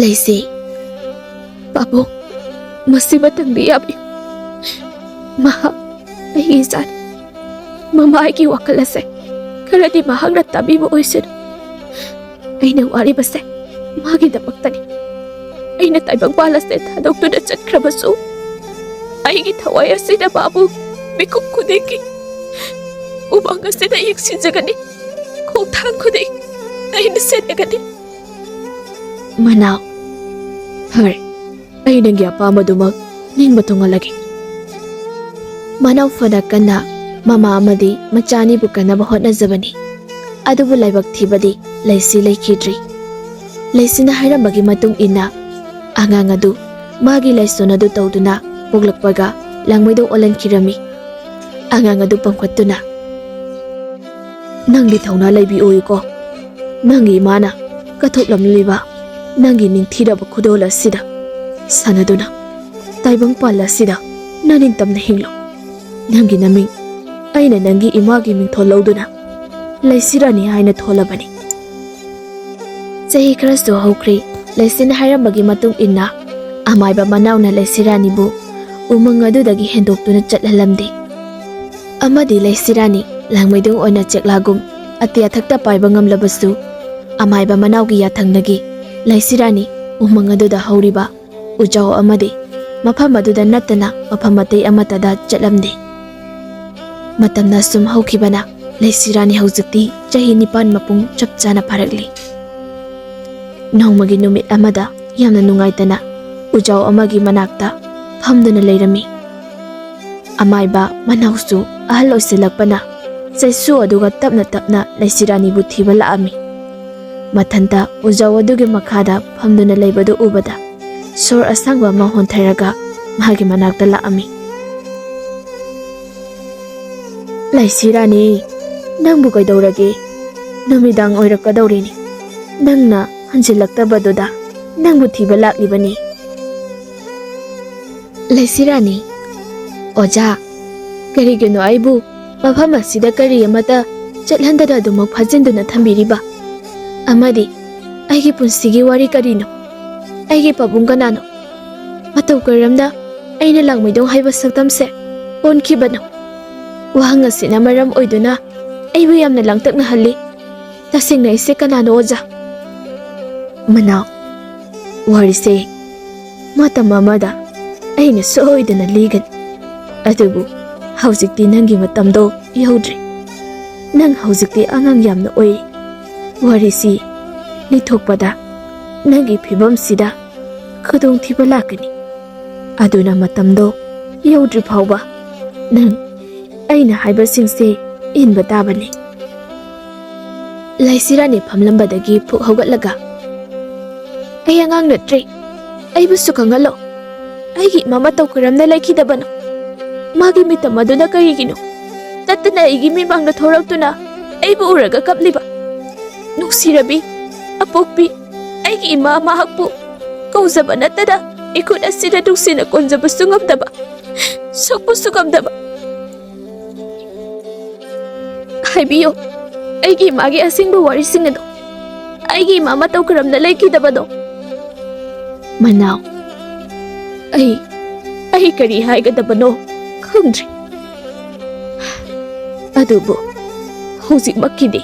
ꯂꯩꯁꯤ, ꯄꯥꯕꯨꯡ, ꯃꯁꯤꯃꯇꯪꯗꯤ ꯌꯥꯕꯤꯌꯨ꯫ ꯃꯍꯥꯛ ꯑꯩꯒꯤ ꯏꯆꯥꯅꯤ꯫ ꯃꯃꯥ ꯑꯩꯒꯤ ꯋꯥꯈꯜ ꯑꯁꯦ ꯈꯔꯗꯤ ꯃꯍꯥꯛꯅ ꯇꯥꯕꯤꯕ ꯑꯣꯏꯁꯅꯨ꯫ ꯑꯩꯅ ꯋꯥꯔꯤꯕꯁꯦ ꯃꯥꯒꯤꯗꯃꯛꯇꯅꯤ꯫ ꯑꯩꯅ ꯇꯥꯏꯕꯪꯄꯥꯜ ꯑꯁꯦ ꯊꯥꯗꯣꯛꯇꯨꯅ ꯆꯠꯈ꯭ꯔꯕꯁꯨ, ꯑꯩꯒꯤ ꯊꯋꯥꯏ ꯑꯁꯤꯅ ꯃꯥꯕꯨ ꯃꯤꯀꯨꯞ ꯈꯨꯗꯤꯡꯒꯤ ꯎꯃꯪ ꯑꯁꯤꯗ ꯌꯦꯡꯁꯤꯟꯖꯒꯅꯤ, ꯈꯣꯡꯊꯥꯡ ꯈꯨꯗꯤꯡ ꯑꯩꯅ ꯁꯦꯟꯅꯒꯅꯤ꯫ ꯃꯅꯥꯎ, ꯐꯔꯦ, ꯑꯩ ꯅꯪꯒꯤ ꯑꯄꯥꯝꯕꯗꯨꯃꯛ ꯅꯤꯡꯕ ꯊꯨꯡꯍꯜꯂꯒꯦ꯫ ꯃꯅꯥꯎ ꯐꯅ ꯀꯟꯅ ꯃꯃꯥ ꯑꯃꯗꯤ ꯃꯆꯥ ꯑꯅꯤꯕꯨ ꯀꯟꯅꯕ ꯍꯣꯠꯅꯖꯕꯅꯤ꯫ ꯑꯗꯨꯕꯨ ꯂꯥꯏꯕꯛ ꯊꯤꯕꯗꯤ ꯂꯩꯁꯤ ꯂꯩꯈꯤꯗ꯭ꯔꯤ꯫ ꯂꯩꯁꯤꯅ ꯍꯥꯏꯔꯝꯕꯒꯤ ꯃꯇꯨꯡ ꯏꯟꯅ ꯑꯉꯥꯡ ꯑꯗꯨ ꯃꯥꯒꯤ ꯂꯥꯏꯁꯣꯟ ꯑꯗꯨ ꯇꯧꯗꯨꯅ ꯄꯣꯛꯂꯛꯄꯒ ꯂꯥꯡꯃꯩꯗꯣꯡ ꯑꯣꯜꯍꯟꯈꯤꯔꯝꯃꯤ꯫ ꯑꯉꯥꯡ ꯑꯗꯨ ꯄꯝꯈꯠꯇꯨꯅ, "ꯅꯪꯗꯤ ꯊꯧꯅꯥ ꯂꯩꯕꯤ ꯑꯣꯏꯌꯨꯀꯣ꯫ ꯅꯪꯒꯤ ꯏꯃꯥꯅ ꯀꯠꯊꯣꯛꯂꯝꯂꯤꯕ ꯅꯪꯒꯤ ꯅꯤꯡꯊꯤꯔꯕ ꯈꯨꯗꯣꯜ ꯑꯁꯤꯗ ꯁꯥꯟꯅꯗꯨꯅ ꯇꯥꯏꯕꯪꯄꯥꯜ ꯑꯁꯤꯗ ꯅꯅꯤꯡꯇꯝꯅ ꯍꯤꯡꯂꯨ꯫" ꯅꯪꯒꯤ ꯅꯃꯤꯡ ꯑꯩꯅ ꯅꯪꯒꯤ ꯏꯃꯥꯒꯤ ꯃꯤꯡꯊꯣꯜ ꯂꯧꯗꯨꯅ ꯂꯩꯁꯤꯔꯥꯅꯤ ꯍꯥꯏꯅ ꯊꯣꯜꯂꯕꯅꯤ꯫ ꯆꯍꯤ ꯈꯔꯁꯨ ꯍꯧꯈ꯭ꯔꯦ꯫ ꯂꯩꯁꯤꯅ ꯍꯥꯏꯔꯝꯕꯒꯤ ꯃꯇꯨꯡ ꯏꯟꯅ ꯑꯃꯥꯏꯕ ꯃꯅꯥꯎꯅ ꯂꯩꯁꯤꯔꯥꯅꯤꯕꯨ ꯎꯃꯪ ꯑꯗꯨꯗꯒꯤ ꯍꯦꯟꯗꯣꯛꯇꯨꯅ ꯆꯠꯍꯜꯂꯝꯗꯦ꯫ ꯑꯃꯗꯤ ꯂꯩꯁꯤꯔꯥꯅꯤ ꯂꯥꯡꯃꯩꯗꯣꯡ ꯑꯣꯏꯅ ꯆꯦꯛꯂꯥꯒꯨꯝ ꯑꯇꯤꯌꯥ ꯊꯛꯇ ꯄꯥꯏꯕ ꯉꯝꯂꯕꯁꯨ, ꯑꯃꯥꯏꯕ ꯃꯅꯥꯎꯒꯤ ꯌꯥꯊꯪꯗꯒꯤ ꯂꯩꯁꯤꯔꯥꯅꯤ ꯎꯃꯪ ꯑꯗꯨꯗ ꯍꯧꯔꯤꯕ ꯎꯖꯥꯎ ꯑꯃꯗꯤ ꯃꯐꯝ ꯑꯗꯨꯗ ꯅꯠꯇꯅ ꯃꯐꯝ ꯑꯇꯩ ꯑꯃꯠꯇꯗ ꯆꯠꯂꯝꯗꯦ꯫ ꯃꯇꯝꯅ ꯁꯨꯝ ꯍꯧꯈꯤꯕꯅ ꯂꯩꯁꯤꯔꯥꯅꯤ ꯍꯧꯖꯤꯛꯇꯤ ꯆꯍꯤ ꯅꯤꯄꯥꯟ ꯃꯄꯨꯡ ꯆꯞ ꯆꯥꯅ ꯐꯥꯔꯛꯂꯤ꯫ ꯅꯣꯡꯃꯒꯤ ꯅꯨꯃꯤꯠ ꯑꯃꯗ ꯌꯥꯝꯅ ꯅꯨꯡꯉꯥꯏꯇꯅ ꯎꯖꯥꯎ ꯑꯃꯒꯤ ꯃꯅꯥꯛꯇ ꯐꯝꯗꯨꯅ ꯂꯩꯔꯝꯃꯤ꯫ ꯑꯃꯥꯏꯕ ꯃꯅꯥꯎꯁꯨ ꯑꯍꯜ ꯑꯣꯏꯁꯤꯜꯂꯛꯄꯅ ꯆꯩꯁꯨ ꯑꯗꯨꯒ ꯇꯞꯅ ꯇꯞꯅ ꯂꯩꯁꯤꯔꯥꯅꯤꯕꯨ ꯊꯤꯕ ꯂꯥꯛꯑꯝꯃꯤ꯫ ꯃꯊꯟꯇ ꯎꯖꯥꯎ ꯑꯗꯨꯒꯤ ꯃꯈꯥꯗ ꯐꯝꯗꯨꯅ ꯂꯩꯕꯗꯨ ꯎꯕꯗ ꯁꯣꯔ ꯑꯁꯥꯡꯕ ꯑꯃ ꯍꯣꯟꯊꯔꯒ ꯃꯥꯒꯤ ꯃꯅꯥꯛꯇ ꯂꯥꯛꯑꯝꯃꯤ꯫ "ꯂꯩꯁꯤꯔꯥꯅꯤ, ꯅꯪꯕꯨ ꯀꯩꯗꯧꯔꯒꯦ? ꯅꯨꯃꯤꯗꯥꯡ ꯑꯣꯏꯔꯛꯀꯗꯧꯔꯤꯅꯤ꯫ ꯅꯪꯅ ꯍꯟꯖꯤꯜꯂꯛꯇꯕꯗꯨꯗ ꯅꯪꯕꯨ ꯊꯤꯕ ꯂꯥꯛꯂꯤꯕꯅꯤ꯫" "ꯂꯩꯁꯤꯔꯥꯅꯤ, ꯑꯣꯖꯥ, ꯀꯔꯤꯒꯤꯅꯣ ꯑꯩꯕꯨ ꯃꯐꯝ ꯑꯁꯤꯗ ꯀꯔꯤ ꯑꯃꯠꯇ ꯆꯠꯍꯟꯗꯅ ꯑꯗꯨꯃꯛ ꯐꯥꯖꯤꯟꯗꯨꯅ ꯊꯝꯕꯤꯔꯤꯕ? ꯑꯃꯗꯤ ꯑꯩꯒꯤ ꯄꯨꯟꯁꯤꯒꯤ ꯋꯥꯔꯤ ꯀꯔꯤꯅꯣ? ꯑꯩꯒꯤ ꯄꯥꯕꯨꯡ ꯀꯅꯥꯅꯣ? ꯃꯇꯧ ꯀꯔꯝꯅ ꯑꯩꯅ ꯂꯥꯡꯃꯩꯗꯣꯡ ꯍꯥꯏꯕ ꯁꯛꯇꯝꯁꯦ ꯑꯣꯟꯈꯤꯕꯅꯣ? ꯋꯥꯍꯪ ꯑꯁꯤꯅ ꯃꯔꯝ ꯑꯣꯏꯗꯨꯅ ꯑꯩꯕꯨ ꯌꯥꯝꯅ ꯂꯥꯡꯇꯛꯅꯍꯜꯂꯤ꯫ ꯇꯁꯦꯡꯅ ꯑꯩꯁꯦ ꯀꯅꯥꯅꯣ, ꯑꯣꯖꯥ?" "ꯃꯅꯥꯎ, ꯋꯥꯔꯤꯁꯦ ꯃꯇꯝ ꯑꯃꯗ ꯑꯩꯅ ꯁꯣꯏꯗꯅ ꯂꯤꯒꯅꯤ, ꯑꯗꯨꯕꯨ ꯍꯧꯖꯤꯛꯇꯤ ꯅꯪꯒꯤ ꯃꯇꯝꯗꯣ ꯌꯧꯗ꯭ꯔꯤ꯫ ꯅꯪ ꯍꯧꯖꯤꯛꯇꯤ ꯑꯉꯥꯡ ꯌꯥꯝꯅ ꯑꯣꯏꯔꯤ꯫ ꯋꯥꯔꯤꯁꯤ ꯂꯤꯊꯣꯛꯄꯗ ꯅꯪꯒꯤ ꯐꯤꯕꯝꯁꯤꯗ ꯈꯨꯗꯣꯡꯊꯤꯕ ꯂꯥꯛꯀꯅꯤ꯫ ꯑꯗꯨꯅ ꯃꯇꯝꯗꯣ ꯌꯧꯗ꯭ꯔꯤ ꯐꯥꯎꯕ ꯅꯪ ꯑꯩꯅ ꯍꯥꯏꯕꯁꯤꯡꯁꯦ ꯏꯟꯕ ꯇꯥꯕꯅꯤ꯫" ꯂꯩꯁꯤꯔꯥꯅꯤ ꯐꯝꯂꯝꯕꯗꯒꯤ ꯐꯨꯛ ꯍꯧꯒꯠꯂꯒ, "ꯑꯩ ꯑꯉꯥꯡ ꯅꯠꯇ꯭ꯔꯦ꯫ ꯑꯩꯕꯨꯁꯨ ꯈꯪꯍꯜꯂꯣ꯫ ꯑꯩꯒꯤ ꯏꯃꯥ ꯃꯇꯧ ꯀꯔꯝꯅ ꯂꯩꯈꯤꯗꯕꯅꯣ? ꯃꯥꯒꯤ ꯃꯤꯇꯝ ꯑꯗꯨꯅ ꯀꯔꯤꯒꯤꯅꯣ ꯇꯠꯇꯅ ꯑꯩꯒꯤ ꯃꯤꯃꯥꯡꯗ ꯊꯣꯔꯛꯇꯨꯅ ꯑꯩꯕꯨ ꯎꯔꯒ ꯀꯞꯂꯤꯕ? ꯅꯨꯡꯁꯤꯔꯕꯤ, ꯑꯄꯣꯛꯄꯤ, ꯑꯩꯒꯤ ꯏꯃꯥ ꯃꯍꯥꯛꯄꯨ ꯀꯧꯖꯕ ꯅꯠꯇꯅ ꯏꯈꯨꯠ ꯑꯁꯤꯗ ꯅꯨꯡꯁꯤꯅ ꯀꯣꯟꯖꯕꯁꯨ ꯉꯝꯗꯕ, ꯁꯣꯛꯄꯁꯨ ꯉꯝꯗꯕ, ꯍꯥꯏꯕꯤꯌꯨ, ꯑꯩꯒꯤ ꯏꯃꯥꯒꯤ ꯑꯁꯦꯡꯕ ꯋꯥꯔꯤꯁꯤꯡ ꯑꯗꯣ꯫ ꯑꯩꯒꯤ ꯏꯃꯥ ꯃꯇꯧ ꯀꯔꯝꯅ ꯂꯩꯈꯤꯗꯕꯗꯣ? ꯃꯅꯥꯎ, ꯑꯩ, ꯑꯩ ꯀꯔꯤ ꯍꯥꯏꯒꯗꯕꯅꯣ ꯈꯪꯗ꯭ꯔꯦ꯫ ꯑꯗꯨꯕꯨ ꯍꯧꯖꯤꯛꯃꯛꯀꯤꯗꯤ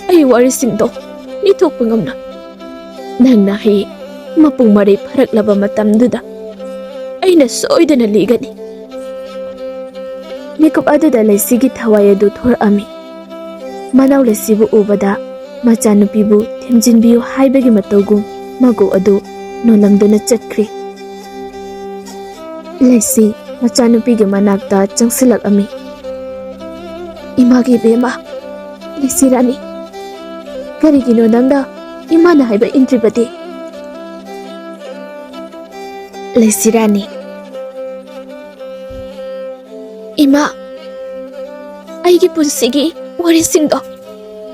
ꯑꯩ ꯋꯥꯔꯤꯁꯤꯡꯗꯣ ꯂꯤꯊꯣꯛꯄ ꯉꯝꯂꯣꯏ꯫ ꯅꯪꯅ ꯍꯌꯦꯡ ꯃꯄꯨꯡ ꯃꯔꯩ ꯐꯥꯔꯛꯂꯕ ꯃꯇꯝꯗꯨꯗ ꯑꯩꯅ ꯁꯣꯏꯗꯅ ꯂꯤꯒꯅꯤ꯫ ꯃꯤꯀꯨꯞ ꯑꯗꯨꯗ ꯂꯩꯁꯤꯒꯤ ꯊꯋꯥꯏ ꯑꯗꯨ ꯊꯣꯔꯛꯑꯝꯃꯤ꯫ ꯃꯅꯥꯎ ꯂꯩꯁꯤꯕꯨ ꯎꯕꯗ ꯃꯆꯥꯅꯨꯄꯤꯕꯨ ꯊꯦꯝꯖꯤꯟꯕꯤꯌꯨ ꯍꯥꯏꯕꯒꯤ ꯃꯇꯧꯒꯨꯝ ꯃꯒꯨ ꯑꯗꯨ ꯅꯣꯜꯂꯝꯗꯨꯅ ꯆꯠꯈ꯭ꯔꯦ꯫ ꯂꯩꯁꯤ ꯃꯆꯥꯅꯨꯄꯤꯒꯤ ꯃꯅꯥꯛꯇ ꯆꯪꯁꯤꯜꯂꯛꯑꯝꯃꯤ꯫ "ꯏꯃꯥꯒꯤ ꯏꯕꯦꯝꯃ, ꯂꯩꯁꯤ ꯔꯥꯅꯤ, ꯀꯔꯤꯒꯤꯅꯣ ꯅꯪꯅ ꯏꯃꯥꯅ ꯍꯥꯏꯕ ꯏꯟꯗ꯭ꯔꯤꯕꯗꯤ?" ꯂꯩꯁꯤ ꯔꯥꯅꯤ, "ꯏꯃꯥ, ꯑꯩꯒꯤ ꯄꯨꯟꯁꯤꯒꯤ ꯋꯥꯔꯤꯁꯤꯡꯗꯣ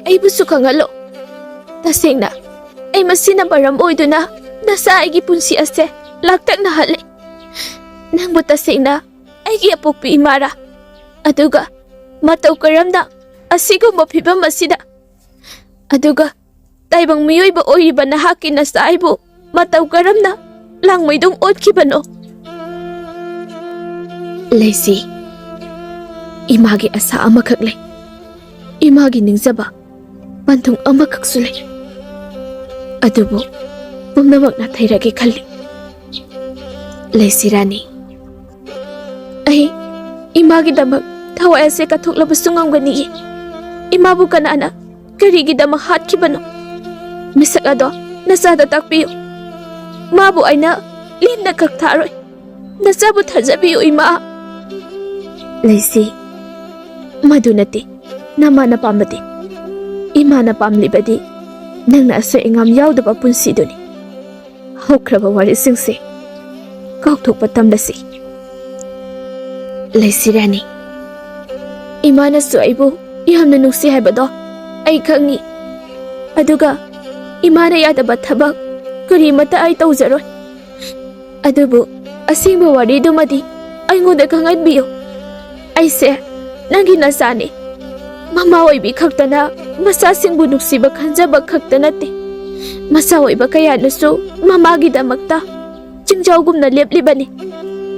ꯑꯩꯕꯨꯁꯨ ꯈꯪꯍꯜꯂꯣ꯫ ꯇꯁꯦꯡꯅ, ꯑꯩ ꯃꯁꯤꯅ ꯃꯔꯝ ꯑꯣꯏꯗꯨꯅ ꯅꯆꯥ ꯑꯩꯒꯤ ꯄꯨꯟꯁꯤ ꯑꯁꯦ ꯂꯥꯛꯇꯛꯅꯍꯜꯂꯦ꯫ ꯅꯪꯕꯨ ꯇꯁꯦꯡꯅ ꯑꯩꯒꯤ ꯑꯄꯣꯛꯄꯤ ꯏꯃꯥꯔꯥ? ꯑꯗꯨꯒ ꯃꯇꯧ ꯀꯔꯝꯅ ꯑꯁꯤꯒꯨꯝꯕ ꯐꯤꯕꯝ ꯑꯁꯤꯗ, ꯑꯗꯨꯒ ꯇꯥꯏꯕꯪ ꯃꯤꯑꯣꯏꯕ ꯑꯣꯏꯔꯤꯕ ꯅꯍꯥꯛꯀꯤ ꯅꯆꯥ ꯑꯩꯕꯨ ꯃꯇꯧ ꯀꯔꯝꯅ ꯂꯥꯡꯃꯩꯗꯨꯡ ꯑꯣꯠꯈꯤꯕꯅꯣ?" ꯂꯩꯁꯤ, ꯏꯃꯥꯒꯤ ꯑꯁꯥ ꯑꯃꯈꯛ ꯂꯩ꯫ ꯏꯃꯥꯒꯤ ꯅꯤꯡꯖꯕ ꯄꯟꯊꯨꯡ ꯑꯃꯈꯛꯁꯨ ꯂꯩ꯫ ꯑꯗꯨꯕꯨ ꯄꯨꯝꯅꯃꯛ ꯅꯥꯊꯩꯔꯒꯦ ꯈꯜꯂꯤ꯫ ꯂꯩꯁꯤ ꯔꯥꯅꯤ, ꯑꯩ ꯏꯃꯥꯒꯤꯗꯃꯛ ꯊꯋꯥꯏ ꯑꯁꯦ ꯀꯠꯊꯣꯛꯂꯕꯁꯨ ꯉꯝꯒꯅꯤꯌꯦ꯫ ꯏꯃꯥꯕꯨ ꯀꯅꯥꯅ ꯀꯔꯤꯒꯤꯗꯃꯛ ꯍꯥꯠꯈꯤꯕꯅꯣ? ꯃꯤꯁꯛ ꯑꯗꯣ ꯅꯆꯥꯗ ꯇꯥꯛꯄꯤꯌꯨ꯫ ꯃꯥꯕꯨ ꯑꯩꯅ ꯂꯦꯝꯅ ꯀꯛ ꯊꯥꯔꯣꯏ꯫ ꯅꯆꯥꯕꯨ ꯊꯥꯖꯕꯤꯌꯨ, ꯏꯃꯥ꯫ ꯂꯩꯁꯤ, ꯃꯗꯨ ꯅꯠꯇꯦ ꯅꯃꯥꯅ ꯄꯥꯝꯕꯗꯤ꯫ ꯏꯃꯥꯅ ꯄꯥꯝꯂꯤꯕꯗꯤ ꯅꯪꯅ ꯑꯁꯣꯏ ꯑꯉꯥꯝ ꯌꯥꯎꯗꯕ ꯄꯨꯟꯁꯤꯗꯨꯅꯤ꯫ ꯍꯧꯈ꯭ꯔꯕ ꯋꯥꯔꯤꯁꯤꯡꯁꯦ ꯀꯥꯎꯊꯣꯛꯄ ꯇꯝꯂꯁꯤ꯫ ꯂꯩꯁꯤ ꯔꯥꯅꯤ, ꯏꯃꯥꯅꯁꯨ ꯑꯩꯕꯨ ꯌꯥꯝꯅ ꯅꯨꯡꯁꯤ ꯍꯥꯏꯕꯗꯣ ꯑꯩ ꯈꯪꯉꯤ꯫ ꯑꯗꯨꯒ ꯏꯃꯥꯅ ꯌꯥꯗꯕ ꯊꯕꯛ ꯀꯔꯤꯃꯠꯇ ꯑꯩ ꯇꯧꯖꯔꯣꯏ꯫ ꯑꯗꯨꯕꯨ ꯑꯁꯦꯡꯕ ꯋꯥꯔꯤꯗꯨꯃꯗꯤ ꯑꯩꯉꯣꯟꯗ ꯈꯪꯍꯟꯕꯤꯌꯨ꯫ ꯑꯩꯁꯦ ꯅꯪꯒꯤ ꯅꯆꯥꯅꯤ꯫ ꯃꯃꯥ ꯑꯣꯏꯕꯤ ꯈꯛꯇꯅ ꯃꯆꯥꯁꯤꯡꯕꯨ ꯅꯨꯡꯁꯤꯕ ꯈꯟꯖꯕ ꯈꯛꯇ ꯅꯠꯇꯦ, ꯃꯆꯥ ꯑꯣꯏꯕ ꯀꯌꯥꯅꯁꯨ ꯃꯃꯥꯒꯤꯗꯃꯛꯇ ꯆꯤꯡꯖꯥꯎꯒꯨꯝꯅ ꯂꯦꯞꯂꯤꯕꯅꯤ꯫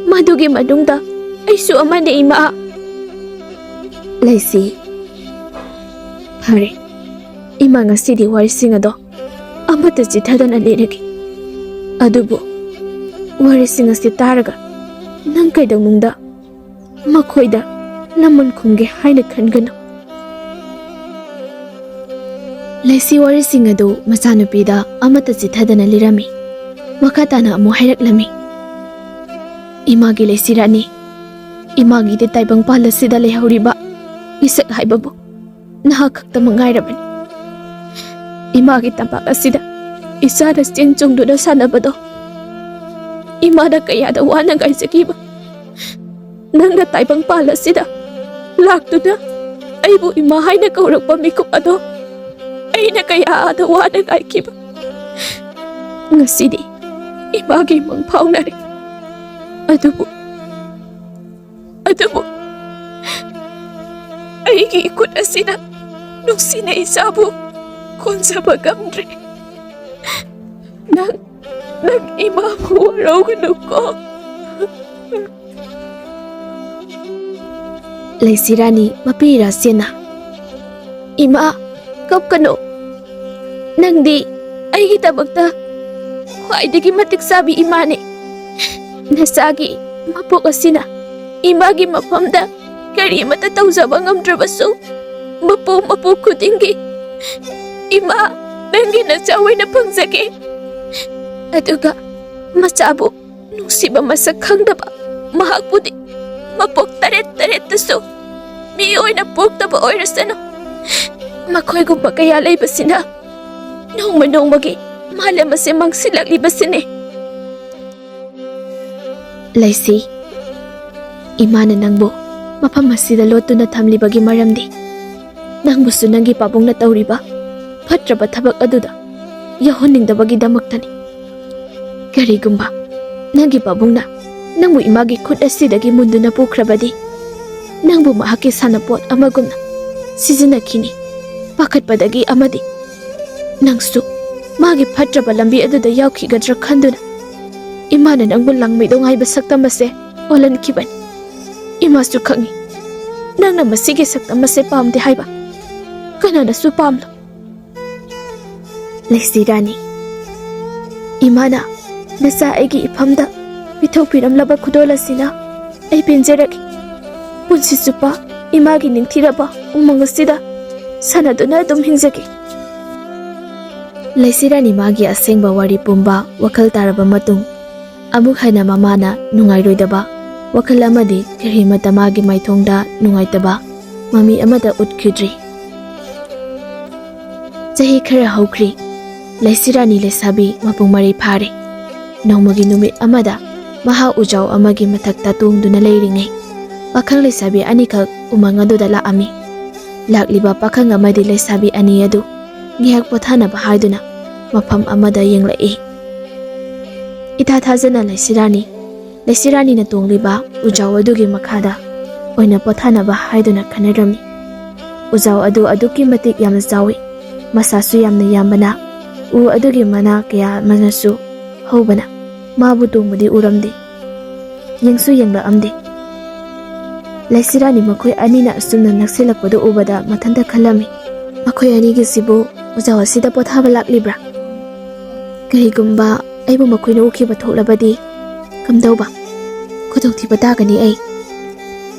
ꯃꯗꯨꯒꯤ ꯃꯅꯨꯡꯗ ꯑꯩꯁꯨ ꯑꯃꯅꯤ, ꯏꯃꯥ꯫ ꯂꯩꯁꯤ, ꯐꯔꯦ, ꯏꯃꯥ ꯉꯁꯤꯗꯤ ꯋꯥꯔꯤꯁꯤꯡ ꯑꯗꯣ ꯑꯃꯠꯇ ꯆꯤꯊꯗꯅ ꯂꯤꯔꯒꯦ꯫ ꯑꯗꯨꯕꯨ ꯋꯥꯔꯤꯁꯤꯡ ꯑꯁꯤ ꯇꯥꯔꯒ ꯅꯪ ꯀꯩꯗꯧꯅꯨꯡꯗ ꯃꯈꯣꯏꯗ ꯂꯃꯟ ꯈꯨꯝꯒꯦ ꯍꯥꯏꯅ ꯈꯟꯒꯅꯨ꯫ ꯂꯩꯁꯤ ꯋꯥꯔꯤꯁꯤꯡ ꯑꯗꯨ ꯃꯆꯥꯅꯨꯄꯤꯗ ꯑꯃꯠꯇ ꯆꯤꯊꯗꯅ ꯂꯤꯔꯝꯃꯤ꯫ ꯃꯈꯥ ꯇꯥꯅ ꯑꯃꯨꯛ ꯍꯥꯏꯔꯛꯂꯝꯃꯤ, "ꯏꯃꯥꯒꯤ ꯂꯩꯁꯤꯔꯥꯅꯤ, ꯏꯃꯥꯒꯤꯗꯤ ꯇꯥꯏꯕꯪꯄꯥꯜ ꯑꯁꯤꯗ ꯂꯩꯍꯧꯔꯤꯕ ꯏꯁꯛ ꯍꯥꯏꯕꯕꯨ ꯅꯍꯥꯛ ꯈꯛꯇꯃꯛ ꯉꯥꯏꯔꯕꯅꯤ꯫ ꯏꯃꯥꯒꯤ ꯇꯝꯄꯥꯛ ꯑꯁꯤꯗ ꯏꯆꯥꯅ ꯆꯦꯟ ꯆꯣꯡꯗꯨꯅ ꯁꯥꯟꯅꯕꯗꯣ ꯏꯃꯥꯅ ꯀꯌꯥꯗ ꯋꯥꯅ ꯉꯥꯏꯖꯈꯤꯕ꯫ ꯅꯪꯅ ꯇꯥꯏꯕꯪꯄꯥꯜ ꯑꯁꯤꯗ ꯂꯥꯛꯇꯨꯅ ꯑꯩꯕꯨ ꯏꯃꯥ ꯍꯥꯏꯅ ꯀꯧꯔꯛꯄ ꯃꯤꯀꯨꯞ ꯑꯗꯣ ꯑꯩꯅ ꯀꯌꯥꯗ ꯋꯥꯅ ꯉꯥꯏꯈꯤꯕ꯫ ꯉꯁꯤꯗꯤ ꯏꯃꯥꯒꯤ ꯃꯪ ꯐꯥꯎꯅꯔꯦ꯫ ꯑꯗꯨꯕꯨ, ꯑꯗꯨꯕꯨ ꯑꯩꯒꯤ ꯏꯈꯨꯠ ꯑꯁꯤꯅ ꯅꯨꯡꯁꯤꯅ ꯏꯆꯥꯕꯨ ꯀꯣꯟꯖꯕ ꯉꯝꯗ꯭ꯔꯦ꯫ ꯅꯪ, ꯅꯪ ꯏꯃꯥꯕꯨ ꯋꯥꯔꯧꯒꯅꯨꯀꯣ꯫" ꯂꯩꯁꯤꯔꯥꯅꯤ ꯃꯄꯤ ꯏꯔꯥꯁꯦꯅ, "ꯏꯃꯥ, ꯀꯞꯀꯅꯨ꯫ ꯅꯪꯗꯤ ꯑꯩꯒꯤꯗꯃꯛꯇ ꯈ꯭ꯋꯥꯏꯗꯒꯤ ꯃꯇꯤꯛ ꯆꯥꯕꯤ ꯏꯃꯥꯅꯤ꯫ ꯅꯆꯥꯒꯤ ꯃꯄꯣꯛ ꯑꯁꯤꯅ ꯏꯃꯥꯒꯤ ꯃꯐꯝꯗ ꯀꯔꯤꯃꯠꯇ ꯇꯧꯖꯕ ꯉꯝꯗ꯭ꯔꯕꯁꯨ, ꯃꯄꯣꯛ ꯃꯄꯣꯛ ꯈꯨꯗꯤꯡꯒꯤ ꯏꯃꯥ ꯅꯪꯒꯤ ꯅꯆꯥ ꯑꯣꯏꯅ ꯐꯪꯖꯒꯦ꯫ ꯑꯗꯨꯒ ꯃꯆꯥꯕꯨ ꯅꯨꯡꯁꯤꯕ ꯃꯁꯛ ꯈꯪꯗꯕ ꯃꯍꯥꯛꯄꯨꯗꯤ ꯃꯄꯣꯛ ꯇꯔꯦꯠ ꯇꯔꯦꯠꯇꯁꯨ ꯃꯤ ꯑꯣꯏꯅ ꯄꯣꯛꯇꯕ ꯑꯣꯏꯔꯁꯅꯨ꯫ ꯃꯈꯣꯏꯒꯨꯝꯕ ꯀꯌꯥ ꯂꯩꯕꯁꯤꯅ ꯅꯣꯡꯃ ꯅꯣꯡꯃꯒꯤ ꯃꯥꯂꯦꯝ ꯑꯁꯤ ꯃꯥꯡꯁꯤꯜꯂꯛꯂꯤꯕꯁꯤꯅꯤ꯫" ꯂꯩꯁꯤ, ꯏꯃꯥꯅ ꯅꯪꯕꯨ ꯃꯐꯝ ꯑꯁꯤꯗ ꯂꯣꯠꯇꯨꯅ ꯊꯝꯂꯤꯕꯒꯤ ꯃꯔꯝꯗꯤ ꯅꯪꯕꯨꯁꯨ ꯅꯪꯒꯤ ꯄꯥꯕꯨꯡꯅ ꯇꯧꯔꯤꯕ ꯐꯠꯇ꯭ꯔꯕ ꯊꯕꯛ ꯑꯗꯨꯗ ꯌꯥꯎꯍꯟꯅꯤꯡꯗꯕꯒꯤꯗꯃꯛꯇꯅꯤ꯫ ꯀꯔꯤꯒꯨꯝꯕ ꯅꯪꯒꯤ ꯄꯥꯕꯨꯡꯅ ꯅꯪꯕꯨ ꯏꯃꯥꯒꯤ ꯈꯨꯠ ꯑꯁꯤꯗꯒꯤ ꯃꯨꯟꯗꯨꯅ ꯄꯨꯈ꯭ꯔꯕꯗꯤ, ꯅꯪꯕꯨ ꯃꯍꯥꯛꯀꯤ ꯁꯥꯟꯅꯄꯣꯠ ꯑꯃꯒꯨꯝꯅ ꯁꯤꯖꯤꯟꯅꯈꯤꯅꯤ꯫ ꯄꯥꯈꯠꯄꯗꯒꯤ ꯑꯃꯗꯤ ꯅꯪꯁꯨ ꯃꯥꯒꯤ ꯐꯠꯇ꯭ꯔꯕ ꯂꯝꯕꯤ ꯑꯗꯨꯗ ꯌꯥꯎꯈꯤꯒꯗ꯭ꯔꯥ ꯈꯟꯗꯨꯅ ꯏꯃꯥꯅ ꯅꯪꯕꯨ ꯂꯥꯡꯃꯩꯗꯣꯡ ꯍꯥꯏꯕ ꯁꯛꯇꯝ ꯑꯁꯦ ꯑꯣꯜꯍꯟꯈꯤꯕꯅꯤ꯫ ꯏꯃꯥꯁꯨ ꯈꯪꯏ, ꯅꯪꯅ ꯃꯁꯤꯒꯤ ꯁꯛꯇꯝ ꯑꯁꯦ ꯄꯥꯝꯗꯦ ꯍꯥꯏꯕ꯫ ꯀꯅꯥꯅꯁꯨ ꯄꯥꯝꯂꯣꯏ꯫ ꯂꯩꯁꯤ ꯔꯥꯅꯤ, ꯏꯃꯥꯅ ꯅꯆꯥ ꯑꯩꯒꯤ ꯏꯐꯝꯗ ꯄꯤꯊꯣꯛꯄꯤꯔꯝꯂꯕ ꯈꯨꯗꯣꯜ ꯑꯁꯤꯅ ꯑꯩ ꯄꯦꯟꯖꯔꯒꯦ꯫ ꯄꯨꯟꯁꯤ ꯆꯨꯞꯄ ꯏꯃꯥꯒꯤ ꯅꯤꯡꯊꯤꯔꯕ ꯎꯃꯪ ꯑꯁꯤꯗ ꯁꯥꯟꯅꯗꯨꯅ ꯑꯗꯨꯝ ꯍꯤꯡꯖꯒꯦ꯫ ꯂꯩꯁꯤ ꯔꯥꯅꯤ ꯃꯥꯒꯤ ꯑꯁꯦꯡꯕ ꯋꯥꯔꯤ ꯄꯨꯝꯕ ꯋꯥꯈꯜ ꯇꯥꯔꯕ ꯃꯇꯨꯡ, ꯑꯃꯨꯛ ꯍꯟꯅ ꯃꯃꯥꯅ ꯅꯨꯡꯉꯥꯏꯔꯣꯏꯗꯕ ꯋꯥꯈꯜ ꯑꯃꯗꯤ ꯀꯔꯤꯃꯠꯇ ꯃꯥꯒꯤ ꯃꯥꯏꯊꯣꯡꯗ ꯅꯨꯡꯉꯥꯏꯇꯕ ꯃꯃꯤ ꯑꯃꯠꯇ ꯎꯠꯈꯤꯗ꯭ꯔꯤ꯫ ꯆꯍꯤ ꯈꯔ ꯍꯧꯈ꯭ꯔꯤ꯫ ꯂꯩꯁꯤꯔꯥꯅꯤ ꯂꯩꯁꯥꯕꯤ ꯃꯄꯨꯡ ꯃꯔꯩ ꯐꯥꯔꯦ꯫ ꯅꯣꯡꯃꯒꯤ ꯅꯨꯃꯤꯠ ꯑꯃꯗ ꯃꯍꯥꯛ ꯎꯖꯥꯎ ꯑꯃꯒꯤ ꯃꯊꯛꯇ ꯇꯣꯡꯗꯨꯅ ꯂꯩꯔꯤꯉꯩ, ꯄꯥꯈꯪ ꯂꯩꯁꯥꯕꯤ ꯑꯅꯤꯈꯛ ꯎꯃꯪ ꯑꯗꯨꯗ ꯂꯥꯛꯑꯝꯃꯤ꯫ ꯂꯥꯛꯂꯤꯕ ꯄꯥꯈꯪ ꯑꯃꯗꯤ ꯂꯩꯁꯥꯕꯤ ꯑꯅꯤ ꯑꯗꯨ ꯉꯥꯏꯍꯥꯛ ꯄꯣꯊꯥꯅꯕ ꯍꯥꯏꯗꯨꯅ ꯃꯐꯝ ꯑꯃꯗ ꯌꯦꯡꯂꯛꯏ꯫ ꯏꯊꯥ ꯊꯥꯖꯅ ꯂꯩꯁꯤꯔꯥꯅꯤ, ꯂꯩꯁꯤꯔꯥꯅꯤꯅ ꯇꯣꯡꯂꯤꯕ ꯎꯖꯥꯎ ꯑꯗꯨꯒꯤ ꯃꯈꯥꯗ ꯑꯣꯏꯅ ꯄꯣꯊꯥꯅꯕ ꯍꯥꯏꯗꯨꯅ ꯈꯟꯅꯔꯝꯃꯤ꯫ ꯎꯖꯥꯎ ꯑꯗꯨ ꯑꯗꯨꯛꯀꯤ ꯃꯇꯤꯛ ꯌꯥꯝꯅ ꯆꯥꯎꯏ, ꯃꯁꯥꯁꯨ ꯌꯥꯝꯅ ꯌꯥꯝꯕꯅ ꯎ ꯑꯗꯨꯒꯤ ꯃꯅꯥ ꯀꯌꯥ ꯑꯃꯅꯁꯨ ꯍꯧꯕꯅ ꯃꯥꯕꯨ ꯇꯣꯡꯕꯗꯤ ꯎꯔꯝꯗꯦ, ꯌꯦꯡꯁꯨ ꯌꯦꯡꯂꯛꯑꯝꯗꯦ꯫ ꯂꯩꯁꯤꯔꯥꯅꯤ ꯃꯈꯣꯏ ꯑꯅꯤꯅ ꯑꯁꯨꯝꯅ ꯅꯛꯁꯤꯜꯂꯛꯄꯗꯨ ꯎꯕꯗ ꯃꯊꯟꯇ ꯈꯜꯂꯝꯃꯤ, "ꯃꯈꯣꯏ ꯑꯅꯤꯒꯤꯁꯤꯕꯨ ꯎꯖꯥꯎ ꯑꯁꯤꯗ ꯄꯣꯊꯥꯕ ꯂꯥꯛꯂꯤꯕ꯭ꯔꯥ? ꯀꯔꯤꯒꯨꯝꯕ ꯑꯩꯕꯨ ꯃꯈꯣꯏꯅ ꯎꯈꯤꯕ ꯊꯣꯛꯂꯕꯗꯤ ꯀꯝꯗꯧꯕ? ꯈꯨꯗꯣꯡꯊꯤꯕ ꯇꯥꯒꯅꯤ ꯑꯩ꯫"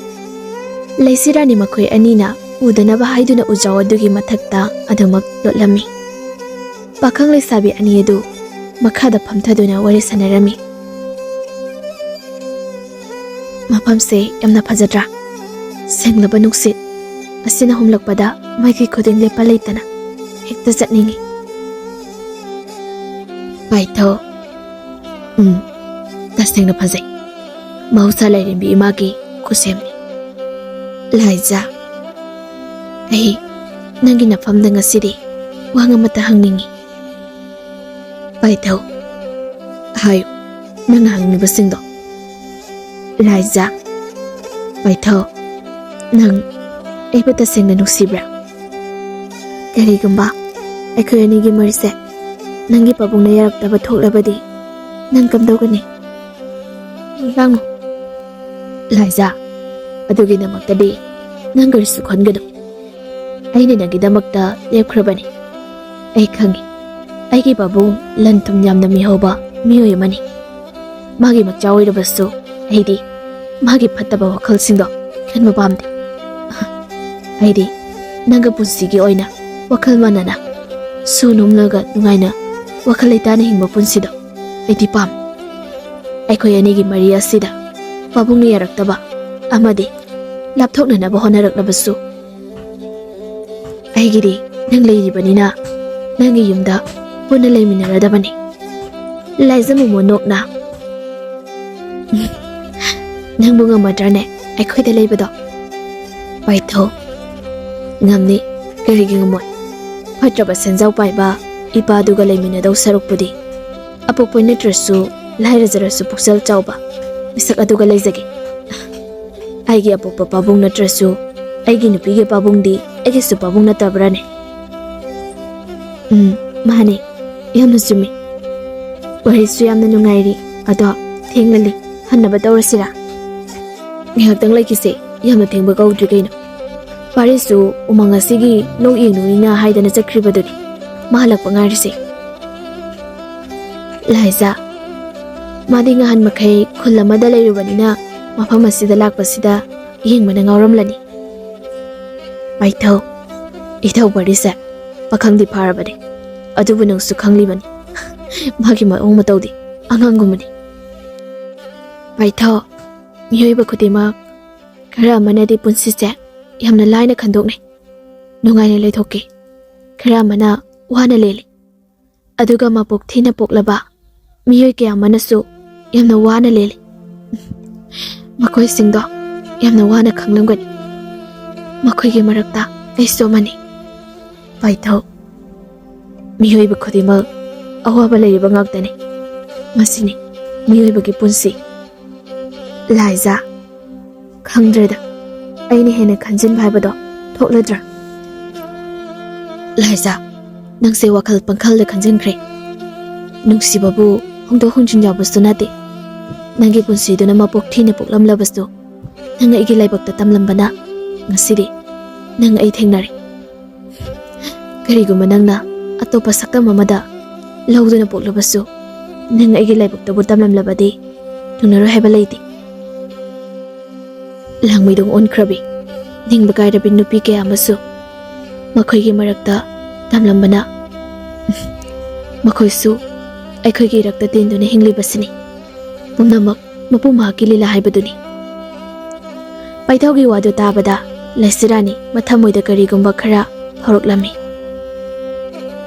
ꯂꯩꯁꯤꯔꯥꯅꯤ ꯃꯈꯣꯏ ꯑꯅꯤꯅ ꯎꯗꯅꯕ ꯍꯥꯏꯗꯨꯅ ꯎꯖꯥꯎ ꯑꯗꯨꯒꯤ ꯃꯊꯛꯇ ꯑꯗꯨꯃꯛ ꯂꯣꯠꯂꯝꯃꯤ꯫ ꯄꯥꯈꯪ ꯂꯩꯁꯥꯕꯤ ꯑꯅꯤ ꯑꯗꯨ ꯃꯈꯥꯗ ꯐꯝꯊꯗꯨꯅ ꯋꯥꯔꯤ ꯁꯥꯟꯅꯔꯝꯃꯤ꯫ "ꯃꯐꯝꯁꯦ ꯌꯥꯝꯅ ꯐꯖꯗ꯭ꯔꯥ? ꯁꯦꯡꯂꯕ ꯅꯨꯡꯁꯤꯠ ꯑꯁꯤꯅ ꯍꯨꯝꯂꯛꯄꯗ ꯃꯥꯏꯀꯩ ꯈꯨꯗꯤꯡ ꯂꯦꯞꯄ ꯂꯩꯇꯅ ꯍꯦꯛꯇ ꯆꯠꯅꯤꯡꯏ꯫" "ꯄꯥꯏꯊꯧ, ꯎꯝ, ꯇꯁꯦꯡꯅ ꯐꯖꯩ꯫ ꯃꯍꯧꯁꯥ ꯂꯥꯏꯔꯦꯝꯕꯤ ꯏꯃꯥꯒꯤ ꯈꯨꯠꯁꯦꯝꯅꯤ꯫ ꯂꯥꯏꯖꯥ, ꯑꯩ ꯅꯪꯒꯤ ꯅꯐꯝꯗ ꯉꯁꯤꯗꯤ ꯋꯥꯍꯪ ꯑꯃꯠꯇ ꯍꯪꯅꯤꯡꯏ꯫" "ꯄꯥꯏꯊꯧ, ꯍꯥꯏꯌꯨ, ꯅꯪꯅ ꯍꯪꯅꯤꯡꯕꯁꯤꯡꯗꯣ꯫" "ꯂꯥꯏꯖꯥ, ꯄꯥꯏꯊꯧ, ꯅꯪ ꯑꯩꯕꯨ ꯇꯁꯦꯡꯅ ꯅꯨꯡꯁꯤꯕ꯭ꯔꯥ? ꯀꯔꯤꯒꯨꯝꯕ ꯑꯩꯈꯣꯏ ꯑꯅꯤꯒꯤ ꯃꯔꯤꯁꯦ ꯅꯪꯒꯤ ꯄꯥꯕꯨꯡꯅ ꯌꯥꯔꯛꯇꯕ ꯊꯣꯛꯂꯕꯗꯤ, ꯅꯪ ꯀꯝꯗꯧꯒꯅꯤ? ꯂꯥꯡꯅꯨ꯫ ꯂꯥꯏꯖꯥ, ꯑꯗꯨꯒꯤꯗꯃꯛꯇꯗꯤ ꯅꯪ ꯀꯔꯤꯁꯨ ꯈꯟꯒꯅꯨ꯫ ꯑꯩꯅ ꯅꯪꯒꯤꯗꯃꯛꯇ ꯂꯦꯞꯈ꯭ꯔꯕꯅꯤ꯫ ꯑꯩ ꯈꯪꯏ, ꯑꯩꯒꯤ ꯄꯥꯕꯨꯡ ꯂꯟ ꯊꯨꯝ ꯌꯥꯝꯅ ꯃꯤꯍꯧꯕ ꯃꯤꯑꯣꯏ ꯑꯃꯅꯤ꯫ ꯃꯥꯒꯤ ꯃꯆꯥ ꯑꯣꯏꯔꯕꯁꯨ, ꯑꯩꯗꯤ ꯃꯥꯒꯤ ꯐꯠꯇꯕ ꯋꯥꯈꯜꯁꯤꯡꯗꯣ ꯈꯟꯕ ꯄꯥꯝꯗꯦ꯫ ꯑꯩꯗꯤ ꯅꯪꯒ ꯄꯨꯟꯁꯤꯒꯤ ꯑꯣꯏꯅ ꯋꯥꯈꯜ ꯃꯥꯟꯅꯅ, ꯁꯨ ꯅꯣꯝꯂꯒ ꯅꯨꯡꯉꯥꯏꯅ ꯋꯥꯈꯜ ꯂꯩꯇꯥꯅ ꯍꯤꯡꯕ ꯄꯨꯟꯁꯤꯗꯣ ꯑꯩꯗꯤ ꯄꯥꯝꯃꯤ꯫ ꯑꯩꯈꯣꯏ ꯑꯅꯤꯒꯤ ꯃꯔꯤ ꯑꯁꯤꯗ ꯄꯥꯕꯨꯡꯅ ꯌꯥꯔꯛꯇꯕ ꯑꯃꯗꯤ ꯂꯥꯞꯊꯣꯛꯅꯅꯕ ꯍꯣꯠꯅꯔꯛꯂꯕꯁꯨ, ꯑꯩꯒꯤꯗꯤ ꯅꯪ ꯂꯩꯔꯤꯕꯅꯤꯅ ꯅꯪꯒꯤ ꯌꯨꯝꯗ ꯄꯨꯟꯅ ꯂꯩꯃꯤꯟꯅꯔꯗꯕꯅꯤ꯫ ꯂꯥꯏꯖꯥ ꯃꯣꯃꯣꯟ ꯅꯣꯛꯅ, "ꯅꯪꯕꯨ ꯉꯝꯃꯗ꯭ꯔꯅꯦ ꯑꯩꯈꯣꯏꯗ ꯂꯩꯕꯗꯣ?" ꯄꯥꯏꯊꯧ, "ꯉꯝꯅꯤ, ꯀꯔꯤꯒꯤ ꯉꯝꯃꯣꯏ? ꯐꯠꯇ꯭ꯔꯕ ꯁꯦꯟꯖꯥꯎ ꯄꯥꯏꯕ ꯏꯄꯥꯗꯨꯒ ꯂꯩꯃꯤꯟꯅꯗꯧ ꯁꯔꯨꯛꯄꯨꯗꯤ, ꯑꯄꯣꯛꯄ ꯅꯠꯇ꯭ꯔꯁꯨ, ꯂꯥꯏꯔꯖꯔꯁꯨ ꯄꯨꯛꯆꯦꯜ ꯆꯥꯎꯕ ꯃꯤꯁꯛ ꯑꯗꯨꯒ ꯂꯩꯖꯒꯦ꯫ ꯑꯩꯒꯤ ꯑꯄꯣꯛꯄ ꯄꯥꯕꯨꯡ ꯅꯠꯇ꯭ꯔꯁꯨ, ꯑꯩꯒꯤ ꯅꯨꯄꯤꯒꯤ ꯄꯥꯕꯨꯡꯗꯤ ꯑꯩꯒꯤꯁꯨ ꯄꯥꯕꯨꯡ ꯅꯠꯇꯕ꯭ꯔꯥꯅꯦ?" "ꯎꯝ, ꯃꯥꯅꯦ, ꯌꯥꯝꯅ ꯆꯨꯝꯃꯤ꯫ ꯋꯥꯔꯤꯁꯨ ꯌꯥꯝꯅ ꯅꯨꯡꯉꯥꯏꯔꯤ, ꯑꯗꯣ ꯊꯦꯡꯂꯅꯤ, ꯍꯟꯅꯕ ꯇꯧꯔꯁꯤꯔꯥ?" "ꯉꯥꯏꯍꯥꯛꯇꯪ ꯂꯩꯈꯤꯁꯦ, ꯌꯥꯝꯅ ꯊꯦꯡꯕ ꯀꯧꯗ꯭ꯔꯤ ꯀꯩꯅꯣ꯫ ꯄꯥꯔꯤꯁꯁꯨ ꯎꯃꯪ ꯑꯁꯤꯒꯤ ꯂꯣꯛ ꯌꯦꯡꯂꯨꯅꯤꯅ ꯍꯥꯏꯗꯅ ꯆꯠꯈ꯭ꯔꯤꯕꯗꯨꯅꯤ, ꯃꯥ ꯍꯜꯂꯛꯄ ꯉꯥꯏꯔꯤꯁꯦ꯫ ꯂꯥꯏꯖꯥ, ꯃꯥꯗꯤ ꯉꯍꯥꯟ ꯃꯈꯩ ꯈꯨꯜ ꯑꯃꯗ ꯂꯩꯔꯨꯕꯅꯤꯅ ꯃꯐꯝ ꯑꯁꯤꯗ ꯂꯥꯛꯄꯁꯤꯗ ꯌꯦꯡꯕꯅ ꯉꯥꯎꯔꯝꯂꯅꯤ꯫ ꯄꯥꯏꯊꯧ, ꯏꯊꯧ ꯄꯥꯔꯤꯁꯁꯦ ꯄꯥꯈꯪꯗꯤ ꯐꯥꯔꯕꯅꯤ, ꯑꯗꯨꯕꯨ ꯅꯪꯁꯨ ꯈꯪꯂꯤꯕꯅꯤ, ꯃꯥꯒꯤ ꯃꯑꯣꯡ ꯃꯇꯧꯗꯤ ꯑꯉꯥꯡꯒꯨꯝꯕꯅꯤ꯫ ꯄꯥꯏꯊꯧ, ꯃꯤꯑꯣꯏꯕ ꯈꯨꯗꯤꯡꯃꯛ ꯈꯔ ꯑꯃꯅꯗꯤ ꯄꯨꯟꯁꯤꯁꯦ ꯌꯥꯝꯅ ꯂꯥꯏꯅ ꯈꯟꯗꯣꯛꯅꯩ, ꯅꯨꯡꯉꯥꯏꯅ ꯂꯩꯊꯣꯛꯈꯤ꯫ ꯈꯔ ꯑꯃꯅ ꯋꯥꯅ ꯂꯦꯜꯂꯤ꯫ ꯑꯗꯨꯒ ꯃꯄꯣꯛ ꯊꯤꯅ ꯄꯣꯛꯂꯕ ꯃꯤꯑꯣꯏ ꯀꯌꯥ ꯑꯃꯅꯁꯨ ꯌꯥꯝꯅ ꯋꯥꯅ ꯂꯦꯜꯂꯤ꯫ ꯃꯈꯣꯏꯁꯤꯡꯗꯣ ꯌꯥꯝꯅ ꯋꯥꯅ ꯈꯪꯂꯝꯒꯅꯤ꯫ ꯃꯈꯣꯏꯒꯤ ꯃꯔꯛꯇ ꯑꯩꯁꯨ ꯑꯃꯅꯤ꯫ ꯄꯥꯏꯊꯧ, ꯃꯤꯑꯣꯏꯕ ꯈꯨꯗꯤꯡꯃꯛ ꯑꯋꯥꯕ ꯂꯩꯔꯤꯕ ꯉꯥꯛꯇꯅꯤ꯫ ꯃꯁꯤꯅꯤ ꯃꯤꯑꯣꯏꯕꯒꯤ ꯄꯨꯟꯁꯤ꯫" "ꯂꯥꯏꯖꯥ, ꯈꯪꯗ꯭ꯔꯦꯗ, ꯑꯩꯅ ꯍꯦꯟꯅ ꯈꯟꯖꯤꯟꯕ ꯍꯥꯏꯕꯗꯣ ꯊꯣꯛꯂꯗ꯭ꯔꯥ? ꯂꯥꯏꯖꯥ, ꯅꯪꯁꯦ ꯋꯥꯈꯜ ꯄꯪꯈꯜꯗ ꯈꯟꯖꯤꯟꯈ꯭ꯔꯦ꯫ ꯅꯨꯡꯁꯤꯕꯕꯨ ꯍꯣꯡꯗꯣꯛ ꯍꯣꯡꯖꯤꯟ ꯌꯥꯎꯕꯁꯨ ꯅꯠꯇꯦ꯫ ꯅꯪꯒꯤ ꯄꯨꯟꯁꯤꯗꯨꯅ ꯃꯄꯣꯛ ꯊꯤꯅ ꯄꯣꯛꯂꯝꯂꯕꯁꯨ, ꯅꯪ ꯑꯩꯒꯤ ꯂꯥꯏꯕꯛꯇ ꯇꯝꯂꯝꯕꯅ ꯉꯁꯤꯗꯤ ꯅꯪ ꯑꯩ ꯊꯦꯡꯅꯔꯦ꯫ ꯀꯔꯤꯒꯨꯝꯕ ꯅꯪꯅ ꯑꯇꯣꯞꯄ ꯁꯛꯇꯝ ꯑꯃꯗ ꯂꯧꯗꯨꯅ ꯄꯣꯛꯂꯕꯁꯨ, ꯅꯪ ꯑꯩꯒꯤ ꯂꯥꯏꯕꯛꯇꯕꯨ ꯇꯝꯂꯝꯂꯕꯗꯤ ꯊꯨꯡꯅꯔꯣꯏ ꯍꯥꯏꯕ ꯂꯩꯇꯦ꯫ ꯂꯥꯡꯃꯩꯗꯣꯡ ꯑꯣꯟꯈ꯭ꯔꯕꯤ, ꯅꯤꯡꯕ ꯀꯥꯏꯔꯕꯤ ꯅꯨꯄꯤ ꯀꯌꯥ ꯑꯃꯁꯨ ꯃꯈꯣꯏꯒꯤ ꯃꯔꯛꯇ ꯇꯝꯂꯝꯕꯅ ꯃꯈꯣꯏꯁꯨ ꯑꯩꯈꯣꯏꯒꯤ ꯏꯔꯛꯇ ꯇꯤꯟꯗꯨꯅ ꯍꯤꯡꯂꯤꯕꯁꯤꯅꯤ꯫ ꯄꯨꯝꯅꯃꯛ ꯃꯄꯨ ꯃꯍꯥꯛꯀꯤ ꯂꯤꯂꯥ ꯍꯥꯏꯕꯗꯨꯅꯤ꯫ ꯄꯥꯏꯊꯧꯒꯤ ꯋꯥꯗꯨ ꯇꯥꯕꯗ ꯂꯩꯁꯤꯔꯥꯅꯤ ꯃꯊꯃꯣꯏꯗ ꯀꯔꯤꯒꯨꯝꯕ ꯈꯔ ꯐꯥꯎꯔꯛꯂꯝꯃꯤ꯫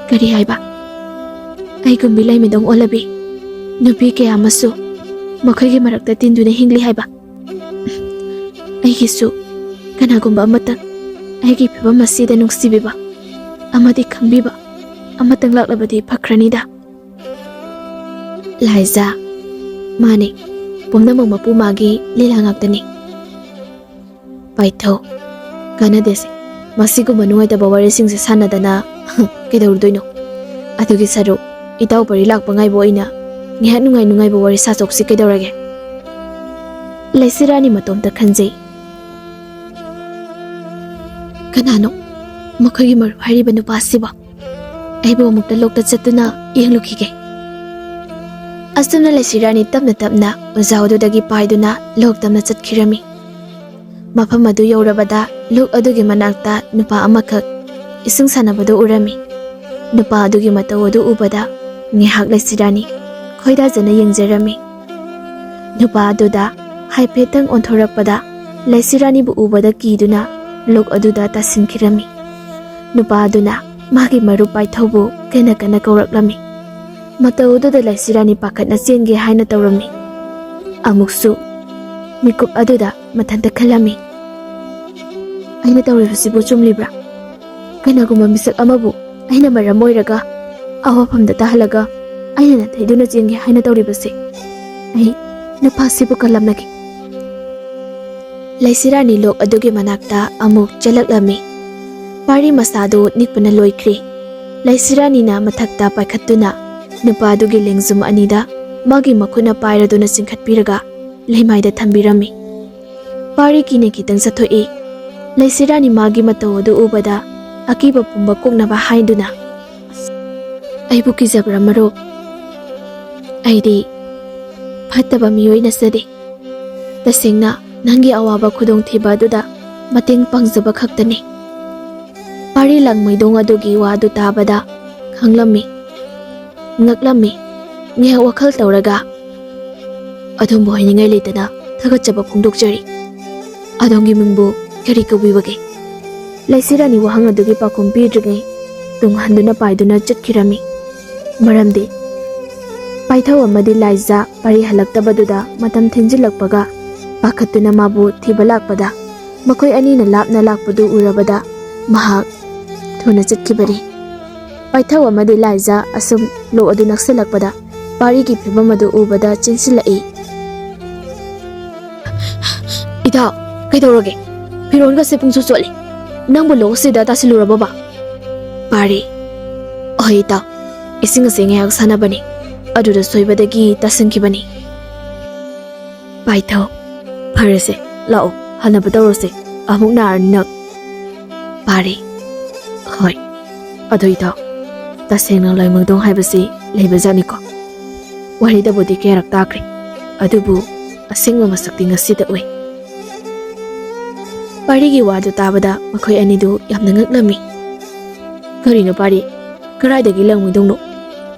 ꯀꯔꯤ ꯍꯥꯏꯕ? ꯑꯩꯒꯨꯝꯕꯤ ꯂꯩꯃꯤꯗꯣꯡ ꯑꯣꯜꯂꯕꯤ ꯅꯨꯄꯤ ꯀꯌꯥ ꯑꯃꯁꯨ ꯃꯈꯣꯏꯒꯤ ꯃꯔꯛꯇ ꯇꯤꯟꯗꯨꯅ ꯍꯤꯡꯂꯤ ꯍꯥꯏꯕ? ꯑꯩꯒꯤꯁꯨ ꯀꯅꯥꯒꯨꯝꯕ ꯑꯃꯇꯪ ꯑꯩꯒꯤ ꯐꯤꯕꯝ ꯑꯁꯤꯗ ꯅꯨꯡꯁꯤꯕꯤꯕ ꯑꯃꯗꯤ ꯈꯪꯕꯤꯕ ꯑꯃꯇꯪ ꯂꯥꯛꯂꯕꯗꯤ ꯐꯈ꯭ꯔꯅꯤꯗ꯫ ꯂꯥꯏꯖꯥ, ꯃꯥꯅꯤ, ꯄꯨꯝꯅꯃꯛ ꯃꯄꯨ ꯃꯥꯒꯤ ꯂꯤꯂꯥ ꯉꯥꯛꯇꯅꯤ꯫ ꯄꯥꯏꯊꯧ, ꯀꯥꯟꯅꯗꯦꯁꯦ꯫ ꯃꯁꯤꯒꯨꯝꯕ ꯅꯨꯡꯉꯥꯏꯇꯕ ꯋꯥꯔꯤꯁꯤꯡꯁꯦ ꯁꯥꯟꯅꯗꯅ ꯀꯩꯗꯧꯔꯨꯗꯣꯏꯅꯣ? ꯑꯗꯨꯒꯤ ꯁꯔꯨꯛ, ꯏꯇꯥꯎ ꯄꯔꯤ ꯂꯥꯛꯄ ꯉꯥꯏꯕ ꯑꯣꯏꯅ ꯉꯥꯏꯍꯥꯛ ꯅꯨꯡꯉꯥꯏ ꯅꯨꯡꯉꯥꯏꯕ ꯋꯥꯔꯤ ꯁꯥꯊꯣꯛꯁꯤ ꯀꯩꯗꯧꯔꯒꯦ? ꯂꯩꯁꯤꯔꯥꯅꯤ ꯃꯇꯣꯝꯇ ꯈꯟꯖꯩ꯫ ꯀꯅꯥꯅꯣ ꯃꯈꯣꯏꯒꯤ ꯃꯔꯨꯞ ꯍꯥꯏꯔꯤꯕ ꯅꯨꯄꯥꯁꯤꯕꯣ? ꯑꯩꯕꯨ ꯑꯃꯨꯛꯇ ꯂꯣꯛꯇ ꯆꯠꯇꯨꯅ ꯌꯦꯡꯂꯨꯈꯤꯒꯦ꯫ ꯑꯁꯨꯝꯅ ꯂꯩꯁꯤꯔꯥꯅꯤ ꯇꯞꯅ ꯇꯞꯅ ꯑꯣꯖꯥ ꯑꯗꯨꯗꯒꯤ ꯄꯥꯏꯗꯨꯅ ꯂꯣꯛ ꯇꯝꯅ ꯆꯠꯈꯤꯔꯝꯃꯤ꯫ ꯃꯐꯝ ꯑꯗꯨ ꯌꯧꯔꯕꯗ ꯂꯣꯛ ꯑꯗꯨꯒꯤ ꯃꯅꯥꯛꯇ ꯅꯨꯄꯥ ꯑꯃꯈꯛ ꯏꯁꯤꯡ ꯁꯥꯟꯅꯕꯗꯨ ꯎꯔꯝꯃꯤ꯫ ꯅꯨꯄꯥ ꯑꯗꯨꯒꯤ ꯃꯇꯧ ꯑꯗꯨ ꯎꯕꯗ ꯉꯥꯏꯍꯥꯛ ꯂꯩꯁꯤꯔꯥꯅꯤ ꯈꯣꯏꯗꯥꯖꯅ ꯌꯦꯡꯖꯔꯝꯃꯤ꯫ ꯅꯨꯄꯥ ꯑꯗꯨꯗ ꯍꯥꯏꯐꯦꯠꯇꯪ ꯑꯣꯟꯊꯣꯔꯛꯄꯗ ꯂꯩꯁꯤꯔꯥꯅꯤꯕꯨ ꯎꯕꯗ ꯀꯤꯗꯨꯅ ꯂꯣꯛ ꯑꯗꯨꯗ ꯇꯥꯁꯤꯟꯈꯤꯔꯝꯃꯤ꯫ ꯅꯨꯄꯥ ꯑꯗꯨꯅ ꯃꯥꯒꯤ ꯃꯔꯨꯞ ꯄꯥꯏꯊꯧꯕꯨ ꯀꯟꯅ ꯀꯟꯅ ꯀꯧꯔꯛꯂꯝꯃꯤ꯫ ꯃꯇꯧ ꯑꯗꯨꯗ ꯂꯩꯁꯤꯔꯥꯅꯤ ꯄꯥꯈꯠꯅ ꯆꯦꯟꯒꯦ ꯍꯥꯏꯅ ꯇꯧꯔꯝꯃꯤ꯫ ꯑꯃꯨꯛꯁꯨ ꯃꯤꯀꯨꯞ ꯑꯗꯨꯗ ꯃꯊꯟꯇ ꯈꯜꯂꯝꯃꯤ, "ꯑꯩꯅ ꯇꯧꯔꯤꯕꯁꯤꯕꯨ ꯆꯨꯝꯂꯤꯕ꯭ꯔꯥ? ꯀꯅꯥꯒꯨꯝꯕ ꯃꯤꯁꯛ ꯑꯃꯕꯨ ꯑꯩꯅ ꯃꯔꯝ ꯑꯣꯏꯔꯒ ꯑꯋꯥꯐꯝꯗ ꯇꯥꯍꯜꯂꯒ ꯑꯩꯅ ꯅꯥꯊꯩꯗꯨꯅ ꯆꯦꯟꯒꯦ ꯍꯥꯏꯅ ꯇꯧꯔꯤꯕꯁꯦ? ꯑꯩ ꯅꯨꯄꯥꯁꯤꯕꯨ ꯀꯜꯂꯝꯂꯒꯦ꯫" ꯂꯩꯁꯤꯔꯥꯅꯤ ꯂꯣꯛ ꯑꯗꯨꯒꯤ ꯃꯅꯥꯛꯇ ꯑꯃꯨꯛ ꯆꯦꯜꯂꯛꯂꯝꯃꯤ꯫ ꯄꯥꯔꯤ ꯃꯁꯥꯗꯨ ꯅꯤꯛꯄꯅ ꯂꯣꯏꯈ꯭ꯔꯦ꯫ ꯂꯩꯁꯤꯔꯥꯅꯤꯅ ꯃꯊꯛꯇ ꯄꯥꯏꯈꯠꯇꯨꯅ ꯅꯨꯄꯥ ꯑꯗꯨꯒꯤ ꯂꯦꯡꯖꯨꯝ ꯑꯅꯤꯗ ꯃꯥꯒꯤ ꯃꯈꯨꯠꯅ ꯄꯥꯏꯔꯗꯨꯅ ꯆꯤꯡꯈꯠꯄꯤꯔꯒ ꯂꯩꯃꯥꯏꯗ ꯊꯝꯕꯤꯔꯝꯃꯤ꯫ ꯄꯥꯔꯤ ꯀꯤꯅ ꯈꯤꯇꯪ ꯆꯠꯊꯣꯛꯏ꯫ ꯂꯩꯁꯤꯔꯥꯅꯤ ꯃꯥꯒꯤ ꯃꯇꯧ ꯑꯗꯨ ꯎꯕꯗ ꯑꯀꯤꯕ ꯄꯨꯝꯕ ꯀꯣꯛꯅꯕ ꯍꯥꯏꯗꯨꯅ, "ꯑꯩꯕꯨ ꯀꯤꯖꯕ꯭ꯔꯥ ꯃꯔꯨꯞ? ꯑꯩꯗꯤ ꯐꯠꯇꯕ ꯃꯤꯑꯣꯏ ꯅꯠꯆꯗꯦ꯫ ꯇꯁꯦꯡꯅ ꯅꯪꯒꯤ ꯑꯋꯥꯕ ꯈꯨꯗꯣꯡꯊꯤꯕ ꯑꯗꯨꯗ ꯃꯇꯦꯡ ꯄꯥꯡꯖꯕ ꯈꯛꯇꯅꯤ꯫" ꯄꯥꯔꯤ ꯂꯥꯡꯃꯩꯗꯣꯡ ꯑꯗꯨꯒꯤ ꯋꯥꯗꯨ ꯇꯥꯕꯗ ꯈꯪꯂꯝꯃꯤ, ꯉꯛꯂꯝꯃꯤ꯫ ꯉꯥꯏꯍꯥꯛ ꯋꯥꯈꯜ ꯇꯧꯔꯒ, "ꯑꯗꯣꯝꯕꯨ ꯍꯥꯏꯅꯤꯡꯉꯥꯏ ꯂꯩꯇꯅ ꯊꯥꯒꯠꯆꯕ ꯐꯣꯡꯗꯣꯛꯆꯔꯤ꯫ ꯑꯗꯣꯝꯒꯤ ꯃꯤꯡꯕꯨ ꯀꯔꯤ ꯀꯧꯕꯤꯕꯒꯦ?" ꯂꯩꯁꯤꯔꯥꯅꯤ ꯋꯥꯍꯪ ꯑꯗꯨꯒꯤ ꯄꯥꯎꯈꯨꯝ ꯄꯤꯗ꯭ꯔꯤꯉꯩ ꯇꯨꯡ ꯍꯟꯗꯨꯅ ꯄꯥꯏꯗꯨꯅ ꯆꯠꯈꯤꯔꯝꯃꯤ꯫ ꯃꯔꯝꯗꯤ ꯄꯥꯏꯊꯧ ꯑꯃꯗꯤ ꯂꯥꯏꯖꯥ ꯄꯥꯔꯤ ꯍꯜꯂꯛꯇꯕꯗꯨꯗ ꯃꯇꯝ ꯊꯤꯟꯖꯤꯜꯂꯛꯄꯒ ꯄꯥꯈꯠꯇꯨꯅ ꯃꯥꯕꯨ ꯊꯤꯕ ꯂꯥꯛꯄꯗ ꯃꯈꯣꯏ ꯑꯅꯤꯅ ꯂꯥꯞꯅ ꯂꯥꯛꯄꯗꯨ ꯎꯔꯕꯗ ꯃꯍꯥꯛ ꯊꯨꯅ ꯆꯠꯈꯤꯕꯅꯤ꯫ ꯄꯥꯏꯊꯧ ꯑꯃꯗꯤ ꯂꯥꯏꯖꯥ ꯑꯁꯨꯝ ꯂꯣꯛ ꯑꯗꯨ ꯅꯛꯁꯤꯜꯂꯛꯄꯗ ꯄꯥꯔꯤꯒꯤ ꯐꯤꯕꯝ ꯑꯗꯨ ꯎꯕꯗ ꯆꯦꯟꯁꯤꯜꯂꯛꯏ꯫ "ꯏꯇꯥꯎ, ꯀꯩꯗꯧꯔꯒꯦ? ꯐꯤꯔꯣꯟꯒꯁꯦ ꯄꯨꯡꯆꯣꯠ ꯆꯣꯠꯂꯤ꯫ ꯅꯪꯕꯨ ꯂꯣꯛꯁꯤꯗ ꯇꯥꯁꯤꯜꯂꯨꯔꯕꯣꯕ?" ꯄꯥꯔꯤ, "ꯍꯣꯏ ꯏꯇꯥꯎ, ꯏꯁꯤꯡ ꯑꯁꯦ ꯉꯥꯏꯍꯥꯛ ꯁꯥꯟꯅꯕꯅꯤ, ꯑꯗꯨꯗ ꯁꯣꯏꯕꯗꯒꯤ ꯇꯥꯁꯤꯟꯈꯤꯕꯅꯤ꯫" ꯄꯥꯏꯊꯧ, "ꯐꯔꯦꯁꯦ, ꯂꯥꯛꯑꯣ, ꯍꯟꯅꯕ ꯇꯧꯔꯁꯦ, ꯑꯃꯨꯛ ꯅꯥꯔꯅꯤ ꯅꯪ꯫" ꯄꯥꯔꯤ, "ꯍꯣꯏ, ꯑꯗꯣ ꯏꯇꯥꯎ, ꯇꯁꯦꯡꯅ ꯂꯥꯡꯃꯩꯗꯣꯡ ꯍꯥꯏꯕꯁꯤ ꯂꯩꯕꯖꯥꯠꯅꯤꯀꯣ꯫ ꯋꯥꯔꯤꯗꯕꯨꯗꯤ ꯀꯌꯥꯔꯛ ꯇꯥꯈ꯭ꯔꯦ, ꯑꯗꯨꯕꯨ ꯑꯁꯦꯡꯕ ꯃꯁꯛꯇꯤ ꯉꯁꯤꯗ ꯎꯏ꯫" ꯄꯥꯔꯤꯒꯤ ꯋꯥꯗꯨ ꯇꯥꯕꯗ ꯃꯈꯣꯏ ꯑꯅꯤꯗꯨ ꯌꯥꯝꯅ ꯉꯛꯂꯝꯃꯤ꯫ "ꯀꯔꯤꯅꯣ ꯄꯥꯔꯤ? ꯀꯗꯥꯏꯗꯒꯤ ꯂꯥꯡꯃꯩꯗꯣꯡꯅꯣ?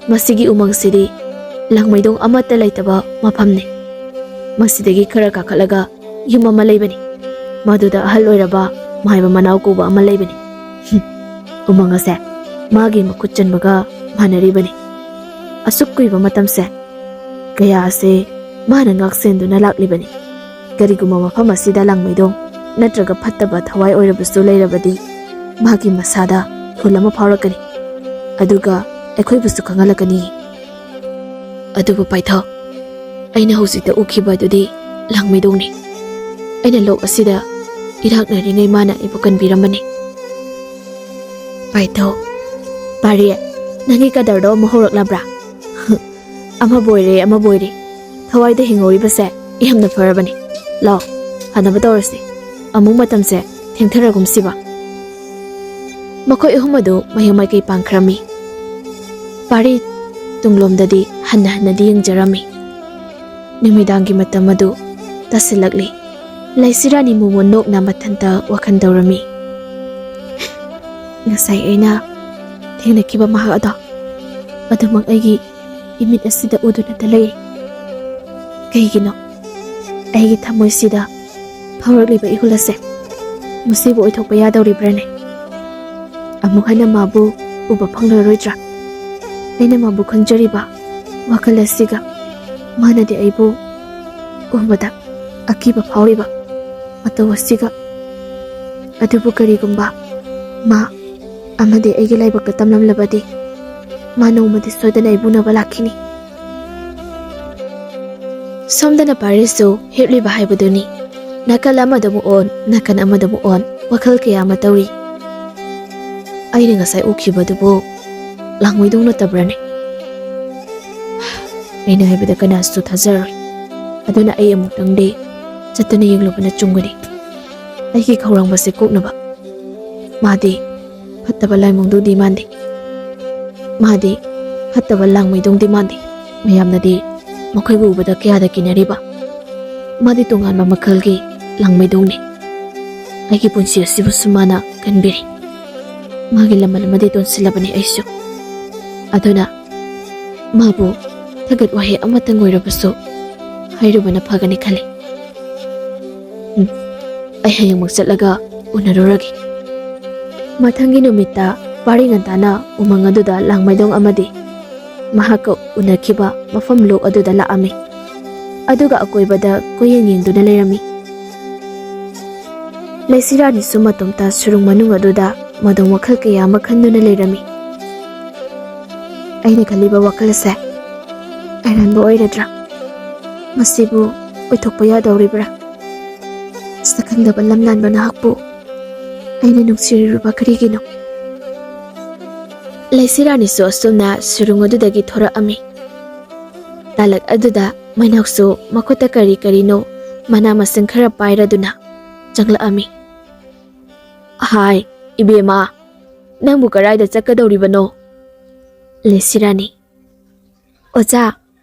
ꯃꯁꯤꯒꯤ ꯎꯃꯪꯁꯤꯗꯤ ꯂꯥꯡꯃꯩꯗꯣꯡ ꯑꯃꯠꯇ ꯂꯩꯇꯕ ꯃꯐꯝꯅꯤ꯫ ꯃꯁꯤꯗꯒꯤ ꯈꯔ ꯀꯥꯈꯠꯂꯒ ꯌꯨꯝ ꯑꯃ ꯂꯩꯕꯅꯤ꯫ ꯃꯗꯨꯗ ꯑꯍꯜ ꯑꯣꯏꯔꯕ ꯃꯥꯏꯕ ꯃꯅꯥꯎ ꯀꯧꯕ ꯑꯃ ꯂꯩꯕꯅꯤ꯫ ꯍꯨꯝ, ꯎꯃꯪ ꯑꯁꯦ ꯃꯥꯒꯤ ꯃꯈꯨꯠ ꯆꯟꯕꯒ ꯃꯥꯟꯅꯔꯤꯕꯅꯤ꯫ ꯑꯁꯨꯛ ꯀꯨꯏꯕ ꯃꯇꯝꯁꯦ ꯀꯌꯥ ꯑꯁꯦ ꯃꯥꯅ ꯉꯥꯛ ꯁꯦꯟꯗꯨꯅ ꯂꯥꯛꯂꯤꯕꯅꯤ꯫ ꯀꯔꯤꯒꯨꯝꯕ ꯃꯐꯝ ꯑꯁꯤꯗ ꯂꯥꯡꯃꯩꯗꯣꯡ ꯅꯠꯇ꯭ꯔꯒ ꯐꯠꯇꯕ ꯊꯋꯥꯏ ꯑꯣꯏꯔꯕꯁꯨ ꯂꯩꯔꯕꯗꯤ ꯃꯥꯒꯤ ꯃꯁꯥꯗ ꯏꯊꯤꯜ ꯑꯃ ꯐꯥꯎꯔꯛꯀꯅꯤ, ꯑꯗꯨꯒ ꯑꯩꯈꯣꯏꯕꯨꯁꯨ ꯈꯪꯍꯜꯂꯛꯀꯅꯤ꯫ ꯑꯗꯨꯕꯨ ꯄꯥꯏꯊꯧ, ꯑꯩꯅ ꯍꯧꯖꯤꯛꯇ ꯎꯈꯤꯕ ꯑꯗꯨꯗꯤ ꯂꯥꯡꯃꯩꯗꯣꯡꯅꯤ꯫ ꯑꯩꯅ ꯂꯣꯛ ꯑꯁꯤꯗ ꯏꯔꯥꯛꯅꯔꯤꯉꯩ ꯃꯥꯅ ꯑꯩꯕꯨ ꯀꯟꯕꯤꯔꯝꯕꯅꯤ꯫ ꯄꯥꯏꯊꯧ, ꯄꯥꯔꯤ, ꯅꯪꯒꯤ ꯀꯗꯔꯗꯣ ꯑꯃꯨꯛ ꯍꯧꯔꯛꯂꯕ꯭ꯔꯥ? ꯑꯃꯕꯨ ꯑꯣꯏꯔꯦ, ꯑꯃꯕꯨ ꯑꯣꯏꯔꯦ, ꯊꯋꯥꯏꯗ ꯍꯤꯡꯍꯧꯔꯤꯕꯁꯦ ꯌꯥꯝꯅ ꯐꯔꯕꯅꯤ꯫ ꯂꯥꯎ, ꯐꯅꯕ ꯇꯧꯔꯁꯤ꯫ ꯑꯃꯨꯛ ꯃꯇꯝꯁꯦ ꯊꯦꯡꯊꯔꯒꯨꯝꯁꯤꯕ꯫ ꯃꯈꯣꯏ ꯑꯍꯨꯝ ꯑꯗꯨ ꯃꯌꯨꯝ ꯃꯥꯏꯀꯩ ꯄꯥꯡꯈ꯭ꯔꯝꯃꯤ꯫ ꯄꯥꯔꯤ ꯇꯨꯡꯂꯣꯝꯗꯗꯤ ꯍꯟꯅ ꯍꯟꯅꯗꯤ ꯌꯦꯡꯖꯔꯝꯃꯤ꯫ ꯅꯨꯃꯤꯗꯥꯡꯒꯤ ꯃꯇꯝ ꯑꯗꯨ ꯇꯥꯁꯤꯜꯂꯛꯂꯤ꯫ ꯂꯩꯁꯤꯔꯥꯅꯤ ꯃꯣꯃꯣꯟ ꯅꯣꯛꯅ ꯃꯊꯟꯇ ꯋꯥꯈꯜ ꯇꯧꯔꯝꯃꯤ꯫ ꯉꯁꯥꯏ ꯑꯩꯅ ꯊꯦꯡꯅꯈꯤꯕ ꯃꯍꯥꯛ ꯑꯗꯣ, ꯑꯗꯨꯃꯛ ꯑꯩꯒꯤ ꯏꯃꯤꯠ ꯑꯁꯤꯗ ꯎꯗꯨꯅꯇ ꯂꯩꯔꯤ꯫ ꯀꯩꯒꯤꯅꯣ ꯑꯩꯒꯤ ꯊꯃꯣꯏꯁꯤꯗ ꯐꯥꯎꯔꯛꯂꯤꯕ ꯏꯍꯨꯜ ꯑꯁꯦ ꯃꯁꯤꯕꯨ ꯑꯣꯏꯊꯣꯛꯄ ꯌꯥꯗꯧꯔꯤꯕ꯭ꯔꯥꯅꯦ? ꯑꯃꯨꯛ ꯍꯟꯅ ꯃꯥꯕꯨ ꯎꯕ ꯐꯪꯂꯔꯣꯏꯗ꯭ꯔꯥ? ꯑꯩꯅ ꯃꯥꯕꯨ ꯈꯪꯖꯔꯤꯕ ꯋꯥꯈꯜ ꯑꯁꯤꯒ, ꯃꯥꯅꯗꯤ ꯑꯩꯕꯨ ꯎꯕꯗ ꯑꯀꯤꯕ ꯐꯥꯎꯔꯤꯕ ꯃꯇꯧ ꯑꯁꯤꯒ꯫ ꯑꯗꯨꯕꯨ ꯀꯔꯤꯒꯨꯝꯕ ꯃꯥ ꯑꯃꯗꯤ ꯑꯩꯒꯤ ꯂꯥꯏꯕꯛꯇ ꯇꯝꯂꯝꯂꯕꯗꯤ, ꯃꯥ ꯅꯣꯡꯃꯗꯤ ꯁꯣꯏꯗꯅ ꯑꯩꯕꯨ ꯎꯅꯕ ꯂꯥꯛꯈꯤꯅꯤ꯫ ꯁꯣꯝꯗꯅ ꯄꯥꯔꯤꯁꯁꯨ ꯍꯤꯞꯂꯤꯕ ꯍꯥꯏꯕꯗꯨꯅꯤ꯫ ꯅꯥꯀꯜ ꯑꯃꯗ ꯑꯃꯨꯛ ꯑꯣꯟ, ꯅꯥꯀꯜ ꯑꯃꯗ ꯑꯃꯨꯛ ꯑꯣꯟ, ꯋꯥꯈꯜ ꯀꯌꯥ ꯑꯃ ꯇꯧꯔꯤ꯫ ꯑꯩꯅ ꯉꯁꯥꯏ ꯎꯈꯤꯕꯗꯨꯕꯨ ꯂꯥꯡꯃꯩꯗꯣꯡ ꯅꯠꯇꯕ꯭ꯔꯅꯦ? ꯑꯩꯅ ꯍꯥꯏꯕꯗ ꯀꯅꯥꯁꯨ ꯊꯥꯖꯔꯣꯏ꯫ ꯑꯗꯨꯅ ꯑꯩ ꯑꯃꯨꯛꯇꯪꯗꯤ ꯆꯠꯇꯨꯅ ꯌꯦꯡꯂꯨꯕꯅ ꯆꯨꯝꯒꯅꯤ꯫ ꯑꯩꯒꯤ ꯈꯧꯔꯥꯡꯕꯁꯦ ꯀꯣꯛꯅꯕ꯫ ꯃꯥꯗꯤ ꯐꯠꯇꯕ ꯂꯥꯏꯃꯨꯡꯗꯨꯗꯤ ꯃꯥꯟꯗꯦ꯫ ꯃꯥꯗꯤ ꯐꯠꯇꯕ ꯂꯥꯡꯃꯩꯗꯨꯡꯗꯤ ꯃꯥꯟꯗꯦ꯫ ꯃꯌꯥꯝꯅꯗꯤ ꯃꯈꯣꯏꯕꯨ ꯎꯕꯗ ꯀꯌꯥꯗ ꯀꯤꯅꯔꯤꯕ꯫ ꯃꯥꯗꯤ ꯇꯣꯉꯥꯟꯕ ꯃꯈꯜꯒꯤ ꯂꯥꯡꯃꯩꯗꯨꯡꯅꯤ꯫ ꯑꯩꯒꯤ ꯄꯨꯟꯁꯤ ꯑꯁꯤꯕꯨꯁꯨ ꯃꯥꯅ ꯀꯟꯕꯤꯔꯤ꯫ ꯃꯥꯒꯤ ꯂꯃꯟ ꯑꯃꯗꯤ ꯇꯣꯟꯁꯤꯜꯂꯕꯅꯤ ꯑꯩꯁꯨ꯫ ꯑꯗꯨꯅ ꯃꯥꯕꯨ ꯊꯥꯒꯠ ꯋꯥꯍꯩ ꯑꯃꯇꯪ ꯑꯣꯏꯔꯕꯁꯨ ꯍꯥꯏꯔꯨꯕꯅ ꯐꯒꯅꯤ ꯈꯜꯂꯤ꯫ ꯎꯝ, ꯑꯩ ꯍꯌꯦꯡꯃꯛ ꯆꯠꯂꯒ ꯎꯅꯔꯨꯔꯒꯦ꯫ ꯃꯊꯪꯒꯤ ꯅꯨꯃꯤꯠꯇ ꯄꯥꯔꯤ ꯉꯟꯇꯥꯅ ꯎꯃꯪ ꯑꯗꯨꯗ ꯂꯥꯡꯃꯩꯗꯣꯡ ꯑꯃꯗꯤ ꯃꯍꯥꯛꯀ ꯎꯅꯈꯤꯕ ꯃꯐꯝ ꯂꯣꯛ ꯑꯗꯨꯗ ꯂꯥꯛꯑꯝꯃꯤ꯫ ꯑꯗꯨꯒ ꯑꯀꯣꯏꯕꯗ ꯀꯣꯏꯌꯦꯡ ꯌꯦꯡꯗꯨꯅ ꯂꯩꯔꯝꯃꯤ꯫ ꯂꯩꯁꯤꯔꯥꯅꯤꯁꯨ ꯃꯇꯣꯝꯇ ꯁꯨꯔꯨꯡ ꯃꯅꯨꯡ ꯑꯗꯨꯗ ꯃꯗꯣꯡ ꯋꯥꯈꯜ ꯀꯌꯥ ꯑꯃ ꯈꯟꯗꯨꯅ ꯂꯩꯔꯝꯃꯤ꯫ ꯑꯩꯅ ꯈꯜꯂꯤꯕ ꯋꯥꯈꯜ ꯑꯁꯦ ꯑꯔꯥꯟꯕ ꯑꯣꯏꯔꯗ꯭ꯔꯥ? ꯃꯁꯤꯕꯨ ꯑꯣꯏꯊꯣꯛꯄ ꯌꯥꯗꯧꯔꯤꯕ꯭ꯔꯥ? ꯈꯪꯗꯕ ꯂꯝꯂꯥꯟꯕ ꯅꯍꯥꯛꯄꯨ ꯑꯩꯅ ꯅꯨꯡꯁꯤꯔꯨꯕ ꯀꯔꯤꯒꯤꯅꯣ? ꯂꯩꯁꯤꯔꯥꯅꯤꯁꯨ ꯑꯁꯨꯝꯅ ꯁꯨꯔꯨꯡ ꯑꯗꯨꯗꯒꯤ ꯊꯣꯔꯛꯑꯝꯃꯤ꯫ ꯇꯥꯂꯛ ꯑꯗꯨꯗ ꯃꯩꯅꯥꯎꯁꯨ ꯃꯈꯨꯠꯇ ꯀꯔꯤ ꯀꯔꯤꯅꯣ ꯃꯅꯥ ꯃꯁꯤꯡ ꯈꯔ ꯄꯥꯏꯔꯗꯨꯅ ꯆꯪꯂꯛꯑꯝꯃꯤ꯫ "ꯍꯥꯏ, ꯏꯕꯦꯝꯃ, ꯅꯪꯕꯨ ꯀꯗꯥꯏꯗ ꯆꯠꯀꯗꯧꯔꯤꯕꯅꯣ?" ꯂꯩꯁꯤꯔꯥꯅꯤ꯫ "ꯑꯣꯖꯥ,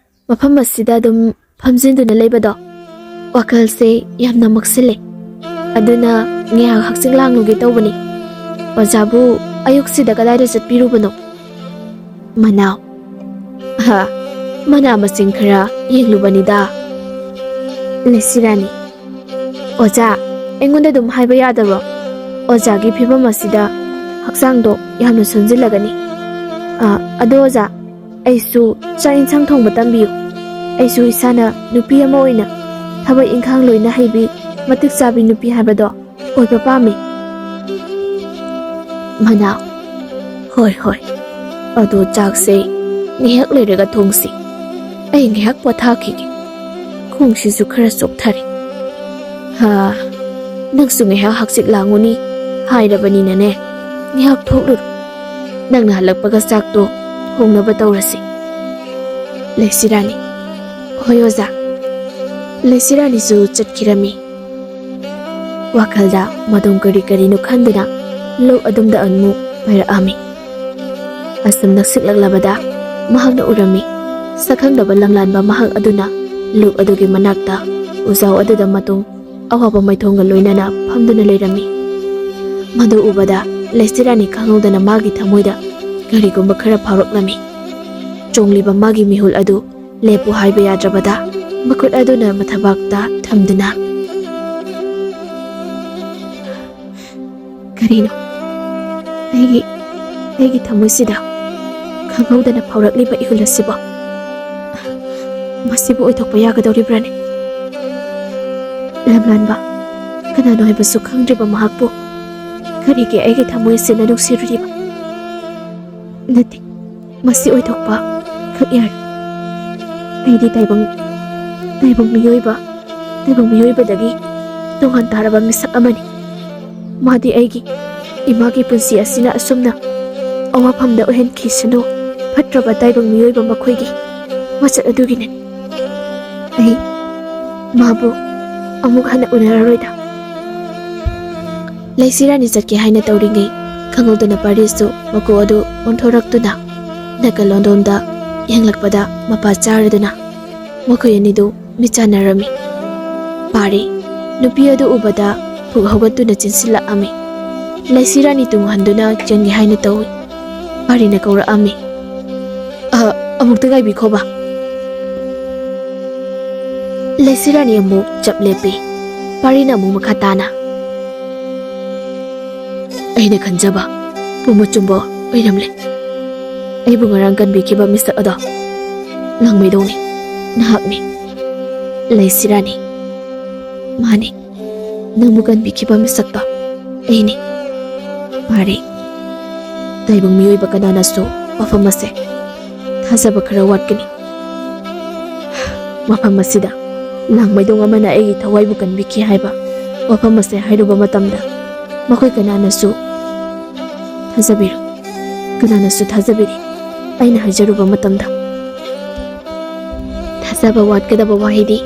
ꯃꯐꯝ ꯑꯁꯤꯗ ꯑꯗꯨꯝ ꯐꯝꯖꯤꯟꯗꯨꯅ ꯂꯩꯕꯗꯣ ꯋꯥꯈꯜꯁꯦ ꯌꯥꯝꯅ ꯃꯛꯁꯤꯜꯂꯦ꯫ ꯑꯗꯨꯅ ꯉꯥꯏꯍꯥꯛ ꯍꯛꯆꯤꯡ ꯂꯥꯡꯉꯨꯒꯦ ꯇꯧꯕꯅꯤ꯫ ꯑꯣꯖꯥꯕꯨ ꯑꯌꯨꯛꯁꯤꯗ ꯀꯗꯥꯏꯗ ꯆꯠꯄꯤꯔꯨꯕꯅꯣ?" ꯃꯅꯥꯎ꯫ "ꯍꯥ, ꯃꯅꯥ ꯃꯁꯤꯡ ꯈꯔ ꯌꯦꯡꯂꯨꯕꯅꯤꯗ꯫" ꯂꯩꯁꯤꯔꯥꯅꯤ꯫ "ꯑꯣꯖꯥ, ꯑꯩꯉꯣꯟꯗ ꯑꯗꯨꯝ ꯍꯥꯏꯕ ꯌꯥꯗꯕ꯭ꯔꯣ? ꯑꯣꯖꯥꯒꯤ ꯐꯤꯕꯝ ꯑꯁꯤꯗ ꯍꯛꯆꯥꯡꯗꯣ ꯌꯥꯝꯅ ꯁꯣꯟꯖꯤꯜꯂꯒꯅꯤ꯫ ꯑ, ꯑꯗꯣ ꯑꯣꯖꯥ, ꯑꯩꯁꯨ ꯆꯥꯛ ꯏꯟꯁꯥꯡ ꯊꯣꯡꯕ ꯇꯝꯕꯤꯌꯨ꯫ ꯑꯩꯁꯨ ꯏꯁꯥꯅ ꯅꯨꯄꯤ ꯑꯃ ꯑꯣꯏꯅ ꯊꯕꯛ ꯏꯟꯈꯥꯡ ꯂꯣꯏꯅ ꯍꯩꯕꯤ, ꯃꯇꯤꯛ ꯆꯥꯕꯤ ꯅꯨꯄꯤ ꯍꯥꯏꯕꯗꯣ ꯑꯣꯏꯕ ꯄꯥꯝꯃꯤ꯫" ꯃꯅꯥꯎ꯫ "ꯍꯣꯏ, ꯍꯣꯏ꯫ ꯑꯗꯣ ꯆꯥꯛꯁꯦ ꯉꯥꯏꯍꯥꯛ ꯂꯩꯔꯒ ꯊꯣꯡꯁꯤ꯫ ꯑꯩ ꯉꯥꯏꯍꯥꯛ ꯄꯣꯊꯥꯈꯤꯒꯦ꯫ ꯈꯣꯡꯁꯤꯁꯨ ꯈꯔ ꯆꯣꯛꯊꯔꯦ꯫ ꯍꯥ, ꯅꯪꯁꯨ ꯉꯥꯏꯍꯥꯛ ꯍꯛꯆꯤꯠ ꯂꯥꯡꯉꯨꯅꯤ ꯍꯥꯏꯔꯕꯅꯤꯅꯅꯦ, ꯉꯥꯏꯍꯥꯛ ꯊꯣꯛꯂꯨꯔꯣ꯫ ꯅꯪꯅ ꯍꯜꯂꯛꯄꯒ ꯆꯥꯛꯇꯣ ꯊꯣꯡꯅꯕ ꯇꯧꯔꯁꯤ꯫" ꯂꯩꯁꯤꯔꯥꯅꯤ꯫ "ꯍꯣꯏ ꯑꯣꯖꯥ꯫" ꯂꯩꯁꯤꯔꯥꯅꯤꯁꯨ ꯆꯠꯈꯤꯔꯝꯃꯤ꯫ ꯋꯥꯈꯜꯗ ꯃꯗꯨꯝ ꯀꯔꯤ ꯀꯔꯤꯅꯣ ꯈꯟꯗꯨꯅ ꯂꯨꯛ ꯑꯗꯨꯝꯗ ꯑꯃꯨꯛ ꯄꯥꯏꯔꯛꯑꯝꯃꯤ꯫ ꯑꯁꯨꯝ ꯅꯛꯁꯤꯛꯂꯛꯂꯕꯗ ꯃꯍꯥꯛꯅ ꯎꯔꯝꯃꯤ꯫ ꯁꯛꯈꯪꯗꯕ ꯂꯝꯂꯥꯟꯕ ꯃꯍꯥꯛ ꯑꯗꯨꯅ ꯂꯨꯛ ꯑꯗꯨꯒꯤ ꯃꯅꯥꯛꯇ ꯎꯖꯥꯎ ꯑꯗꯨꯗ ꯃꯇꯨꯡ ꯑꯋꯥꯕ ꯃꯥꯏꯊꯣꯡꯒ ꯂꯣꯏꯅꯅ ꯐꯝꯗꯨꯅ ꯂꯩꯔꯝꯃꯤ꯫ ꯃꯗꯨ ꯎꯕꯗ ꯂꯩꯆꯤꯔꯥꯅꯤ ꯈꯪꯍꯧꯗꯅ ꯃꯥꯒꯤ ꯊꯃꯣꯏꯗ ꯀꯔꯤꯒꯨꯝꯕ ꯈꯔ ꯐꯥꯎꯔꯛꯂꯝꯃꯤ꯫ ꯆꯣꯡꯂꯤꯕ ꯃꯥꯒꯤ ꯃꯤꯍꯨꯜ ꯑꯗꯨ ꯂꯦꯞꯄꯨ ꯍꯥꯏꯕ ꯌꯥꯗ꯭ꯔꯕꯗ ꯃꯈꯨꯠ ꯑꯗꯨꯅ ꯃꯊꯕꯥꯛꯇ ꯊꯝꯗꯨꯅ, "ꯀꯔꯤꯅꯣ? ꯑꯩꯒꯤ, ꯑꯩꯒꯤ ꯊꯃꯣꯏꯁꯤꯗ ꯈꯪꯍꯧꯗꯅ ꯐꯥꯎꯔꯛꯂꯤꯕ ꯏꯍꯨꯜ ꯑꯁꯤꯕꯣ? ꯃꯁꯤꯕꯨ ꯑꯣꯏꯊꯣꯛꯄ ꯌꯥꯒꯗꯧꯔꯤꯕ꯭ꯔꯥꯅꯦ? ꯂꯝꯂꯥꯟꯕ, ꯀꯅꯥꯅꯣ ꯍꯥꯏꯕꯁꯨ ꯈꯪꯗ꯭ꯔꯤꯕ ꯃꯍꯥꯛꯄꯨ ꯀꯔꯤꯒꯤ ꯑꯩꯒꯤ ꯊꯃꯣꯏ ꯑꯁꯤꯅ ꯅꯨꯡꯁꯤꯔꯨꯔꯤꯕ? ꯅꯠꯇꯦ, ꯃꯁꯤ ꯑꯣꯏꯊꯣꯛꯄ ꯈꯛ ꯌꯥꯔꯦ꯫ ꯑꯩꯗꯤ ꯇꯥꯏꯕꯪ, ꯇꯥꯏꯕꯪ ꯃꯤꯑꯣꯏꯕ, ꯇꯥꯏꯕꯪ ꯃꯤꯑꯣꯏꯕꯗꯒꯤ ꯇꯣꯉꯥꯟ ꯇꯥꯔꯕ ꯃꯤꯁꯛ ꯑꯃꯅꯤ꯫ ꯃꯥꯗꯤ ꯑꯩꯒꯤ ꯏꯃꯥꯒꯤ ꯄꯨꯟꯁꯤ ꯑꯁꯤꯅ ꯑꯁꯨꯝꯅ ꯑꯋꯥꯐꯝꯗ ꯑꯣꯏꯍꯟꯈꯤꯁꯅꯨ, ꯐꯠꯇ꯭ꯔꯕ ꯇꯥꯏꯕꯪ ꯃꯤꯑꯣꯏꯕ ꯃꯈꯣꯏꯒꯤ ꯃꯆꯠ ꯑꯗꯨꯒꯤꯅꯤ꯫ ꯑꯩ ꯃꯥꯕꯨ ꯑꯃꯨꯛ ꯍꯟꯅ ꯎꯅꯔꯔꯣꯏꯗ꯫ ꯂꯩꯁꯤꯔꯥꯅꯤ ꯆꯠꯀꯦ ꯍꯥꯏꯅ ꯇꯧꯔꯤꯉꯩ, ꯈꯪꯍꯧꯗꯅ ꯄꯥꯔꯤꯁꯨ ꯃꯀꯣꯛ ꯑꯗꯨ ꯑꯣꯟꯊꯣꯔꯛꯇꯨꯅ ꯅꯥꯀꯜꯂꯣꯝꯗ ꯌꯦꯡꯂꯛꯄꯗ ꯃꯄꯥ ꯆꯥꯔꯗꯨꯅ ꯃꯈꯣꯏ ꯑꯅꯤꯗꯨ ꯃꯤꯠ ꯆꯥꯟꯅꯔꯝꯃꯤ꯫ ꯄꯥꯔꯤ, ꯅꯨꯄꯤ ꯑꯗꯨ ꯎꯕꯗ ꯄꯨꯛ ꯍꯧꯒꯠꯇꯨꯅ ꯆꯦꯟꯁꯤꯜꯂꯛꯑꯝꯃꯤ꯫ ꯂꯩꯁꯤꯔꯥꯅꯤ ꯇꯨꯡ ꯍꯟꯗꯨꯅ ꯆꯦꯟꯒꯦ ꯍꯥꯏꯅ ꯇꯧꯏ꯫ ꯄꯥꯔꯤꯅ ꯀꯧꯔꯛꯑꯝꯃꯤ, "ꯑ, ꯑꯃꯨꯛꯇ ꯉꯥꯏꯕꯤꯈꯣꯕ꯫" ꯂꯩꯁꯤꯔꯥꯅꯤ ꯑꯃꯨꯛ ꯆꯞ ꯂꯦꯞꯄꯤ꯫ ꯄꯥꯔꯤꯅ ꯑꯃꯨꯛ ꯃꯈꯥ ꯇꯥꯅ, "ꯑꯩꯅ ꯈꯟꯖꯕ ꯄꯨꯝ ꯑꯆꯨꯝꯕ ꯑꯣꯏꯔꯝꯂꯦ꯫ ꯑꯩꯕꯨ ꯉꯔꯥꯡ ꯀꯟꯕꯤꯈꯤꯕ ꯃꯤꯁꯛ ꯑꯗꯣ ꯂꯥꯡꯃꯩꯗꯣꯡꯅꯤ, ꯅꯍꯥꯛꯅꯤ, ꯂꯩꯁꯤꯔꯥꯅꯤ꯫ ꯃꯥꯅꯤ, ꯅꯪꯕꯨ ꯀꯟꯕꯤꯈꯤꯕ ꯃꯤꯁꯛꯇꯣ ꯑꯩꯅꯤ꯫" ꯄꯥꯔꯤ, ꯇꯥꯏꯕꯪ ꯃꯤꯑꯣꯏꯕ ꯀꯅꯥꯅꯁꯨ ꯋꯥꯐꯝ ꯑꯁꯦ ꯊꯥꯖꯕ ꯈꯔ ꯋꯥꯠꯀꯅꯤ꯫ ꯃꯐꯝ ꯑꯁꯤꯗ ꯂꯥꯡꯃꯩꯗꯣꯡ ꯑꯃꯅ ꯑꯩꯒꯤ ꯊꯋꯥꯏꯕꯨ ꯀꯟꯕꯤꯈꯤ ꯍꯥꯏꯕ ꯋꯥꯐꯝ ꯑꯁꯦ ꯍꯥꯏꯔꯨꯕ ꯃꯇꯝꯗ, ꯃꯈꯣꯏ ꯀꯅꯥꯅꯁꯨ ꯊꯥꯖꯕꯤꯔꯣꯏ, ꯀꯅꯥꯅꯁꯨ ꯊꯥꯖꯕꯤꯔꯤ ꯑꯩꯅ ꯍꯥꯏꯖꯔꯨꯕ ꯃꯇꯝꯗ꯫ ꯊꯥꯖꯕ ꯋꯥꯠꯀꯗꯕ ꯋꯥꯍꯩꯗꯤ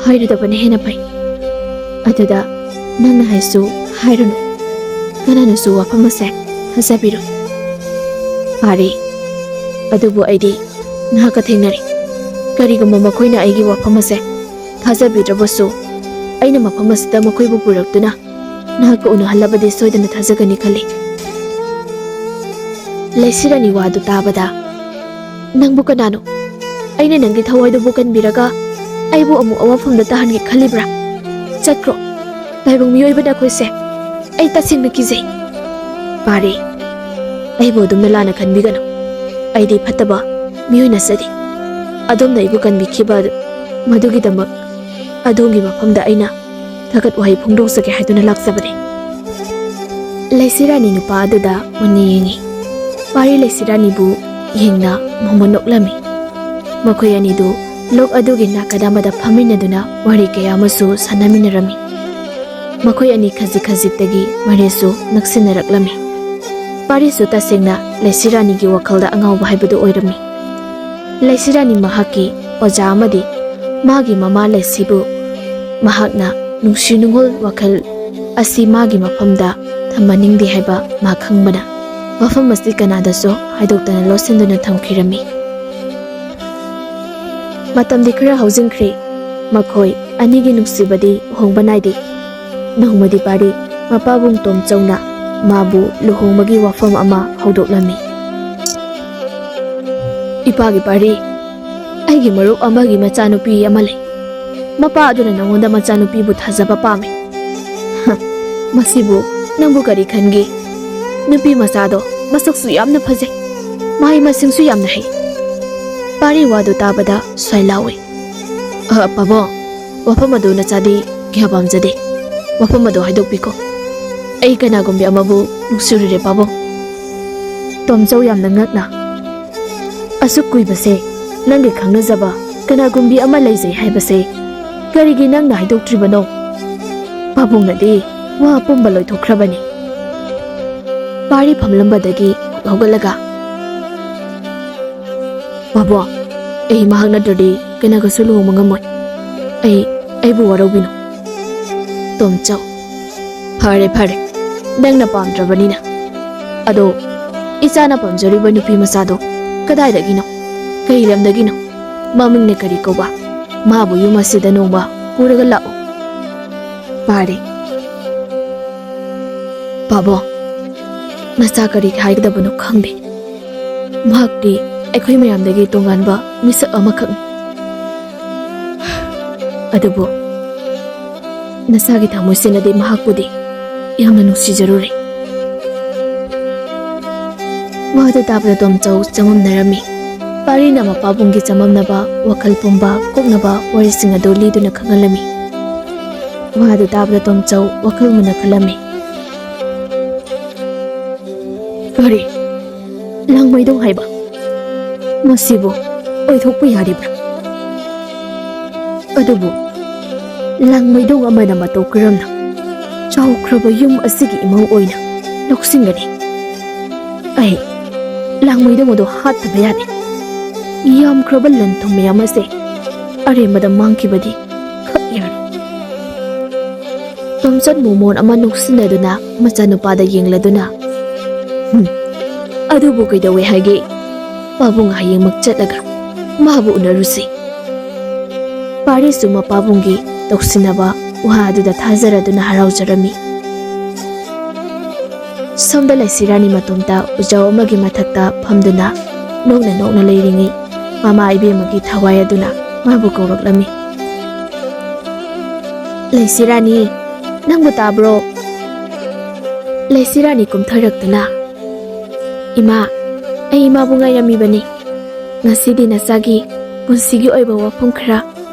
ꯍꯥꯏꯔꯨꯗꯕꯅ ꯍꯦꯟꯅ ꯐꯩ꯫ ꯑꯗꯨꯗ ꯅꯪꯅ ꯍꯥꯏꯁꯨ ꯍꯥꯏꯔꯨꯅꯨ, ꯀꯅꯥꯅꯁꯨ ꯋꯥꯐꯝ ꯑꯁꯦ ꯊꯥꯖꯕꯤꯔꯣꯏ꯫ ꯄꯥꯔꯤ, ꯑꯗꯨꯕꯨ ꯑꯩꯗꯤ ꯅꯍꯥꯛꯀ ꯊꯦꯡꯅꯔꯤ꯫ ꯀꯔꯤꯒꯨꯝꯕ ꯃꯈꯣꯏꯅ ꯑꯩꯒꯤ ꯋꯥꯐꯝ ꯑꯁꯦ ꯊꯥꯖꯕꯤꯗ꯭ꯔꯕꯁꯨ, ꯑꯩꯅ ꯃꯐꯝ ꯑꯁꯤꯗ ꯃꯈꯣꯏꯕꯨ ꯄꯨꯔꯛꯇꯨꯅ ꯅꯍꯥꯛꯀ ꯎꯅꯍꯜꯂꯕꯗꯤ ꯁꯣꯏꯗꯅ ꯊꯥꯖꯒꯅꯤ ꯈꯜꯂꯤ꯫ ꯂꯩꯁꯤꯔꯥꯅꯤ ꯋꯥꯗꯨ ꯇꯥꯕꯗ, "ꯅꯪꯕꯨ ꯀꯅꯥꯅꯣ? ꯑꯩꯅ ꯅꯪꯒꯤ ꯊꯋꯥꯏꯗꯨꯕꯨ ꯀꯟꯕꯤꯔꯒ ꯑꯩꯕꯨ ꯑꯃꯨꯛ ꯑꯋꯥꯐꯝꯗ ꯇꯥꯍꯟꯒꯦ ꯈꯜꯂꯤꯕ꯭ꯔꯥ? ꯆꯠꯈ꯭ꯔꯣ, ꯇꯥꯏꯕꯪ ꯃꯤꯑꯣꯏꯕ ꯅꯈꯣꯏꯁꯦ꯫ ꯑꯩ ꯇꯁꯦꯡꯅ ꯀꯤꯖꯩ꯫" ꯄꯥꯔꯤ, ꯑꯩꯕꯨ ꯑꯗꯨꯝꯅ ꯂꯥꯟꯅ ꯈꯟꯕꯤꯒꯅꯨ꯫ ꯑꯩꯗꯤ ꯐꯠꯇꯕ ꯃꯤꯑꯣꯏ ꯅꯠꯆꯗꯦ꯫ ꯑꯗꯣꯝꯅ ꯑꯩꯕꯨ ꯀꯟꯕꯤꯈꯤꯕ ꯑꯗꯨ, ꯃꯗꯨꯒꯤꯗꯃꯛ ꯑꯗꯣꯝꯒꯤ ꯃꯐꯝꯗ ꯑꯩꯅ ꯊꯥꯒꯠ ꯋꯥꯍꯩ ꯐꯣꯡꯗꯣꯛꯆꯒꯦ ꯍꯥꯏꯗꯨꯅ ꯂꯥꯛꯆꯕꯅꯤ꯫ ꯂꯩꯁꯤꯔꯥꯅꯤ ꯅꯨꯄꯥ ꯑꯗꯨꯗ ꯃꯨꯟꯅ ꯌꯦꯡꯉꯤ꯫ ꯄꯥꯔꯤ ꯂꯩꯁꯤꯔꯥꯅꯤꯕꯨ ꯌꯦꯡꯅ ꯃꯣꯃꯣꯟ ꯅꯣꯛꯂꯝꯃꯤ꯫ ꯃꯈꯣꯏ ꯑꯅꯤꯗꯨ ꯂꯣꯛ ꯑꯗꯨꯒꯤ ꯅꯥꯀꯟ ꯑꯃꯗ ꯐꯝꯃꯤꯟꯅꯗꯨꯅ ꯋꯥꯔꯤ ꯀꯌꯥ ꯑꯃꯁꯨ ꯁꯥꯟꯅꯃꯤꯟꯅꯔꯝꯃꯤ꯫ ꯃꯈꯣꯏ ꯑꯅꯤ ꯈꯖꯤꯛ ꯈꯖꯤꯛꯇꯒꯤ ꯃꯔꯤꯁꯨ ꯅꯛꯁꯤꯟꯅꯔꯛꯂꯝꯃꯤ꯫ ꯄꯥꯔꯤꯁꯨ ꯇꯁꯦꯡꯅ ꯂꯩꯁꯤꯔꯥꯅꯤꯒꯤ ꯋꯥꯈꯜꯗ ꯑꯉꯥꯎꯕ ꯍꯥꯏꯕꯗꯨ ꯑꯣꯏꯔꯝꯃꯤ꯫ ꯂꯩꯁꯤꯔꯥꯅꯤ ꯃꯍꯥꯛꯀꯤ ꯑꯣꯖꯥ ꯑꯃꯗꯤ ꯃꯥꯒꯤ ꯃꯃꯥ ꯂꯩꯁꯤꯕꯨ ꯃꯍꯥꯛꯅ ꯅꯨꯡꯁꯤ ꯅꯨꯡꯉꯣꯜ ꯋꯥꯈꯜ ꯑꯁꯤ ꯃꯥꯒꯤ ꯃꯐꯝꯗ ꯊꯝꯍꯟꯅꯤꯡꯗꯦ ꯍꯥꯏꯕ ꯃꯥ ꯈꯪꯕꯅ ꯋꯥꯐꯝ ꯑꯁꯤ ꯀꯅꯥꯗꯁꯨ ꯍꯥꯏꯗꯣꯛꯇꯅ ꯂꯣꯠꯁꯤꯟꯗꯨꯅ ꯊꯝꯈꯤꯔꯝꯃꯤ꯫ ꯃꯇꯝꯗꯤ ꯈꯔ ꯍꯧꯖꯤꯟꯈ꯭ꯔꯦ꯫ ꯃꯈꯣꯏ ꯑꯅꯤꯒꯤ ꯅꯨꯡꯁꯤꯕꯗꯤ ꯎꯍꯣꯡꯕ ꯅꯥꯏꯗꯦ꯫ ꯅꯣꯡꯃꯗꯤ ꯄꯥꯔꯤ ꯃꯄꯥꯕꯨꯡ ꯇꯣꯝꯆꯧꯅ ꯃꯥꯕꯨ ꯂꯨꯍꯣꯡꯕꯒꯤ ꯋꯥꯐꯝ ꯑꯃ ꯍꯧꯗꯣꯛꯂꯝꯃꯤ꯫ "ꯏꯄꯥꯒꯤ ꯄꯥꯔꯤ, ꯑꯩꯒꯤ ꯃꯔꯨꯞ ꯑꯃꯒꯤ ꯃꯆꯥꯅꯨꯄꯤ ꯑꯃ ꯂꯩ꯫ ꯃꯄꯥ ꯑꯗꯨꯅ ꯅꯉꯣꯟꯗ ꯃꯆꯥꯅꯨꯄꯤꯕꯨ ꯊꯥꯖꯕ ꯄꯥꯝꯃꯤ꯫" "ꯍ, ꯃꯁꯤꯕꯨ ꯅꯪꯕꯨ ꯀꯔꯤ ꯈꯟꯒꯦ? ꯅꯨꯄꯤ ꯃꯆꯥꯗꯣ ꯃꯁꯛꯁꯨ ꯌꯥꯝꯅ ꯐꯖꯩ, ꯃꯍꯩ ꯃꯁꯤꯡꯁꯨ ꯌꯥꯝꯅ ꯍꯩ꯫" ꯄꯥꯔꯤ ꯋꯥꯗꯨ ꯇꯥꯕꯗ ꯁ꯭ꯋꯥꯏ ꯂꯥꯎꯏ꯫ "ꯑ, ꯄꯥꯕꯨꯡ, ꯋꯥꯐꯝ ꯑꯗꯨ ꯅꯆꯥꯗꯤ ꯀꯌꯥ ꯄꯥꯝꯖꯗꯦ꯫ ꯋꯥꯐꯝ ꯑꯗꯨ ꯍꯥꯏꯗꯣꯛꯄꯤꯈꯣ꯫ ꯑꯩ ꯀꯅꯥꯒꯨꯝꯕꯤ ꯑꯃꯕꯨ ꯅꯨꯡꯁꯤꯔꯨꯔꯦ, ꯄꯥꯕꯨꯡ꯫" ꯇꯣꯝꯆꯧ ꯌꯥꯝꯅ ꯉꯛꯅ, "ꯑꯁꯨꯛ ꯀꯨꯏꯕꯁꯦ ꯅꯪꯒꯤ ꯈꯪꯅꯖꯕ ꯀꯅꯥꯒꯨꯝꯕꯤ ꯑꯃ ꯂꯩꯖꯩ ꯍꯥꯏꯕꯁꯦ ꯀꯔꯤꯒꯤ ꯅꯪꯅ ꯍꯥꯏꯗꯣꯛꯇ꯭ꯔꯤꯕꯅꯣ?" ꯄꯥꯕꯨꯡꯅꯗꯤ ꯋꯥ ꯑꯄꯨꯝꯕ ꯂꯣꯏꯊꯣꯛꯈ꯭ꯔꯕꯅꯤ꯫ ꯄꯥꯔꯤ ꯐꯝꯂꯝꯕꯗꯒꯤ ꯍꯧꯒꯠꯂꯒ, "ꯄꯥꯕꯨꯡ, ꯑꯩ ꯃꯍꯥꯛ ꯅꯠꯇ꯭ꯔꯗꯤ ꯀꯅꯥꯒꯁꯨ ꯂꯨꯍꯣꯡꯕ ꯉꯝꯃꯣꯏ꯫ ꯑꯩ, ꯑꯩꯕꯨ ꯋꯥꯔꯧꯕꯤꯅꯨ꯫" ꯇꯣꯝꯆꯧ, "ꯐꯔꯦ, ꯐꯔꯦ, ꯅꯪꯅ ꯄꯥꯝꯗ꯭ꯔꯕꯅꯤꯅ꯫ ꯑꯗꯣ, ꯏꯆꯥꯅ ꯄꯥꯝꯖꯔꯤꯕ ꯅꯨꯄꯤ ꯃꯆꯥꯗꯣ ꯀꯗꯥꯏꯗꯒꯤꯅꯣ? ꯀꯔꯤ ꯂꯝꯗꯒꯤꯅꯣ? ꯃꯃꯤꯡꯅ ꯀꯔꯤ ꯀꯧꯕ? ꯃꯥꯕꯨ ꯌꯨꯝ ꯑꯁꯤꯗ ꯅꯣꯡꯃ ꯄꯨꯔꯒ ꯂꯥꯛꯎ꯫" ꯄꯥꯔꯤ, "ꯄꯥꯕꯨꯡ, ꯅꯆꯥ ꯀꯔꯤ ꯍꯥꯏꯒꯗꯕꯅꯣ ꯈꯪꯗꯦ꯫ ꯃꯍꯥꯛꯇꯤ ꯑꯩꯈꯣꯏ ꯃꯌꯥꯝꯗꯒꯤ ꯇꯣꯉꯥꯟꯕ ꯃꯤꯁꯛ ꯑꯃꯈꯛꯅꯤ꯫ ꯑꯗꯨꯕꯨ ꯅꯆꯥꯒꯤ ꯊꯃꯣꯏꯁꯤꯅꯗꯤ ꯃꯍꯥꯛꯄꯨꯗꯤ ꯌꯥꯝꯅ ꯅꯨꯡꯁꯤꯖꯔꯨꯔꯦ꯫" ꯋꯥꯗꯨ ꯇꯥꯕꯗ ꯇꯣꯝꯆꯧ ꯆꯃꯝꯅꯔꯝꯃꯤ꯫ ꯄꯥꯔꯤꯅ ꯃꯄꯥꯕꯨꯡꯒꯤ ꯆꯃꯝꯅꯕ ꯋꯥꯈꯜ ꯄꯨꯝꯕ ꯀꯣꯛꯅꯕ ꯋꯥꯔꯤꯁꯤꯡ ꯑꯗꯨ ꯂꯤꯗꯨꯅ ꯈꯪꯍꯜꯂꯝꯃꯤ꯫ ꯋꯥꯗꯨ ꯇꯥꯕꯗ ꯇꯣꯝꯆꯧ ꯋꯥꯈꯜ ꯃꯨꯟꯅ ꯈꯜꯂꯝꯃꯤ꯫ "ꯀꯔꯤ? ꯂꯥꯡꯃꯩꯗꯣꯡ ꯍꯥꯏꯕ? ꯃꯁꯤꯕꯨ ꯑꯣꯏꯊꯣꯛꯄ ꯌꯥꯔꯤꯕ꯭ꯔꯥ? ꯑꯗꯨꯕꯨ ꯂꯥꯡꯃꯩꯗꯣꯡ ꯑꯃꯅ ꯃꯇꯧ ꯀꯔꯝꯅ ꯆꯥꯎꯈ꯭ꯔꯕ ꯌꯨꯝ ꯑꯁꯤꯒꯤ ꯏꯃꯧ ꯑꯣꯏꯅ ꯂꯧꯁꯤꯟꯒꯅꯤ꯫ ꯑꯩ ꯂꯥꯡꯃꯩꯗꯣꯡ ꯑꯗꯨ ꯍꯥꯠꯇꯕ ꯌꯥꯗꯦ꯫ ꯌꯥꯝꯈ꯭ꯔꯕ ꯂꯟ ꯊꯨꯝ ꯃꯌꯥꯝ ꯑꯁꯦ ꯑꯔꯦꯝꯕꯗ ꯃꯥꯡꯈꯤꯕꯗꯤ ꯈꯛ ꯌꯥꯔꯣꯏ꯫ ꯇꯣꯝꯆꯠ ꯃꯣꯃꯣꯟ ꯑꯃ ꯅꯣꯛꯁꯤꯟꯅꯗꯨꯅ ꯃꯆꯥꯅꯨꯄꯥꯗ ꯌꯦꯡꯂꯗꯨꯅ, "ꯍꯨꯝ, ꯑꯗꯨꯕꯨ ꯀꯩꯗꯧꯋꯦ ꯍꯥꯏꯒꯦ? ꯄꯥꯕꯨꯡ ꯍꯌꯦꯡꯃꯛ ꯆꯠꯂꯒ ꯃꯥꯕꯨ ꯎꯅꯔꯨꯁꯤ꯫" ꯄꯥꯔꯤꯁꯨ ꯃꯄꯥꯕꯨꯡꯒꯤ ꯇꯧꯁꯤꯟꯅꯕ ꯋꯥ ꯑꯗꯨꯗ ꯊꯥꯖꯔꯗꯨꯅ ꯍꯔꯥꯎꯖꯔꯝꯃꯤ꯫ ꯁꯣꯝꯗ ꯂꯩꯁꯤꯔꯥꯅꯤ ꯃꯇꯣꯝꯇ ꯎꯖꯥꯎ ꯑꯃꯒꯤ ꯃꯊꯛꯇ ꯐꯝꯗꯨꯅ ꯅꯣꯛꯅ ꯅꯣꯛꯅ ꯂꯩꯔꯤꯉꯩ, ꯃꯃꯥ ꯏꯕꯦꯝꯃꯒꯤ ꯊꯋꯥꯏ ꯑꯗꯨꯅ ꯃꯥꯕꯨ ꯀꯧꯔꯛꯂꯝꯃꯤ꯫ "ꯂꯩꯁꯤꯔꯥꯅꯤ, ꯅꯪꯕꯨ ꯇꯥꯕ꯭ꯔꯣ?" ꯂꯩꯁꯤꯔꯥꯅꯤ ꯀꯨꯝꯊꯔꯛꯇꯨꯅ, "ꯏꯃꯥ, ꯑꯩ ꯏꯃꯥꯕꯨ ꯉꯥꯏꯔꯝꯃꯤꯕꯅꯤ꯫ ꯉꯁꯤꯗꯤ ꯅꯆꯥꯒꯤ ꯄꯨꯟꯁꯤꯒꯤ ꯑꯣꯏꯕ ꯋꯥꯐꯝ ꯈꯔ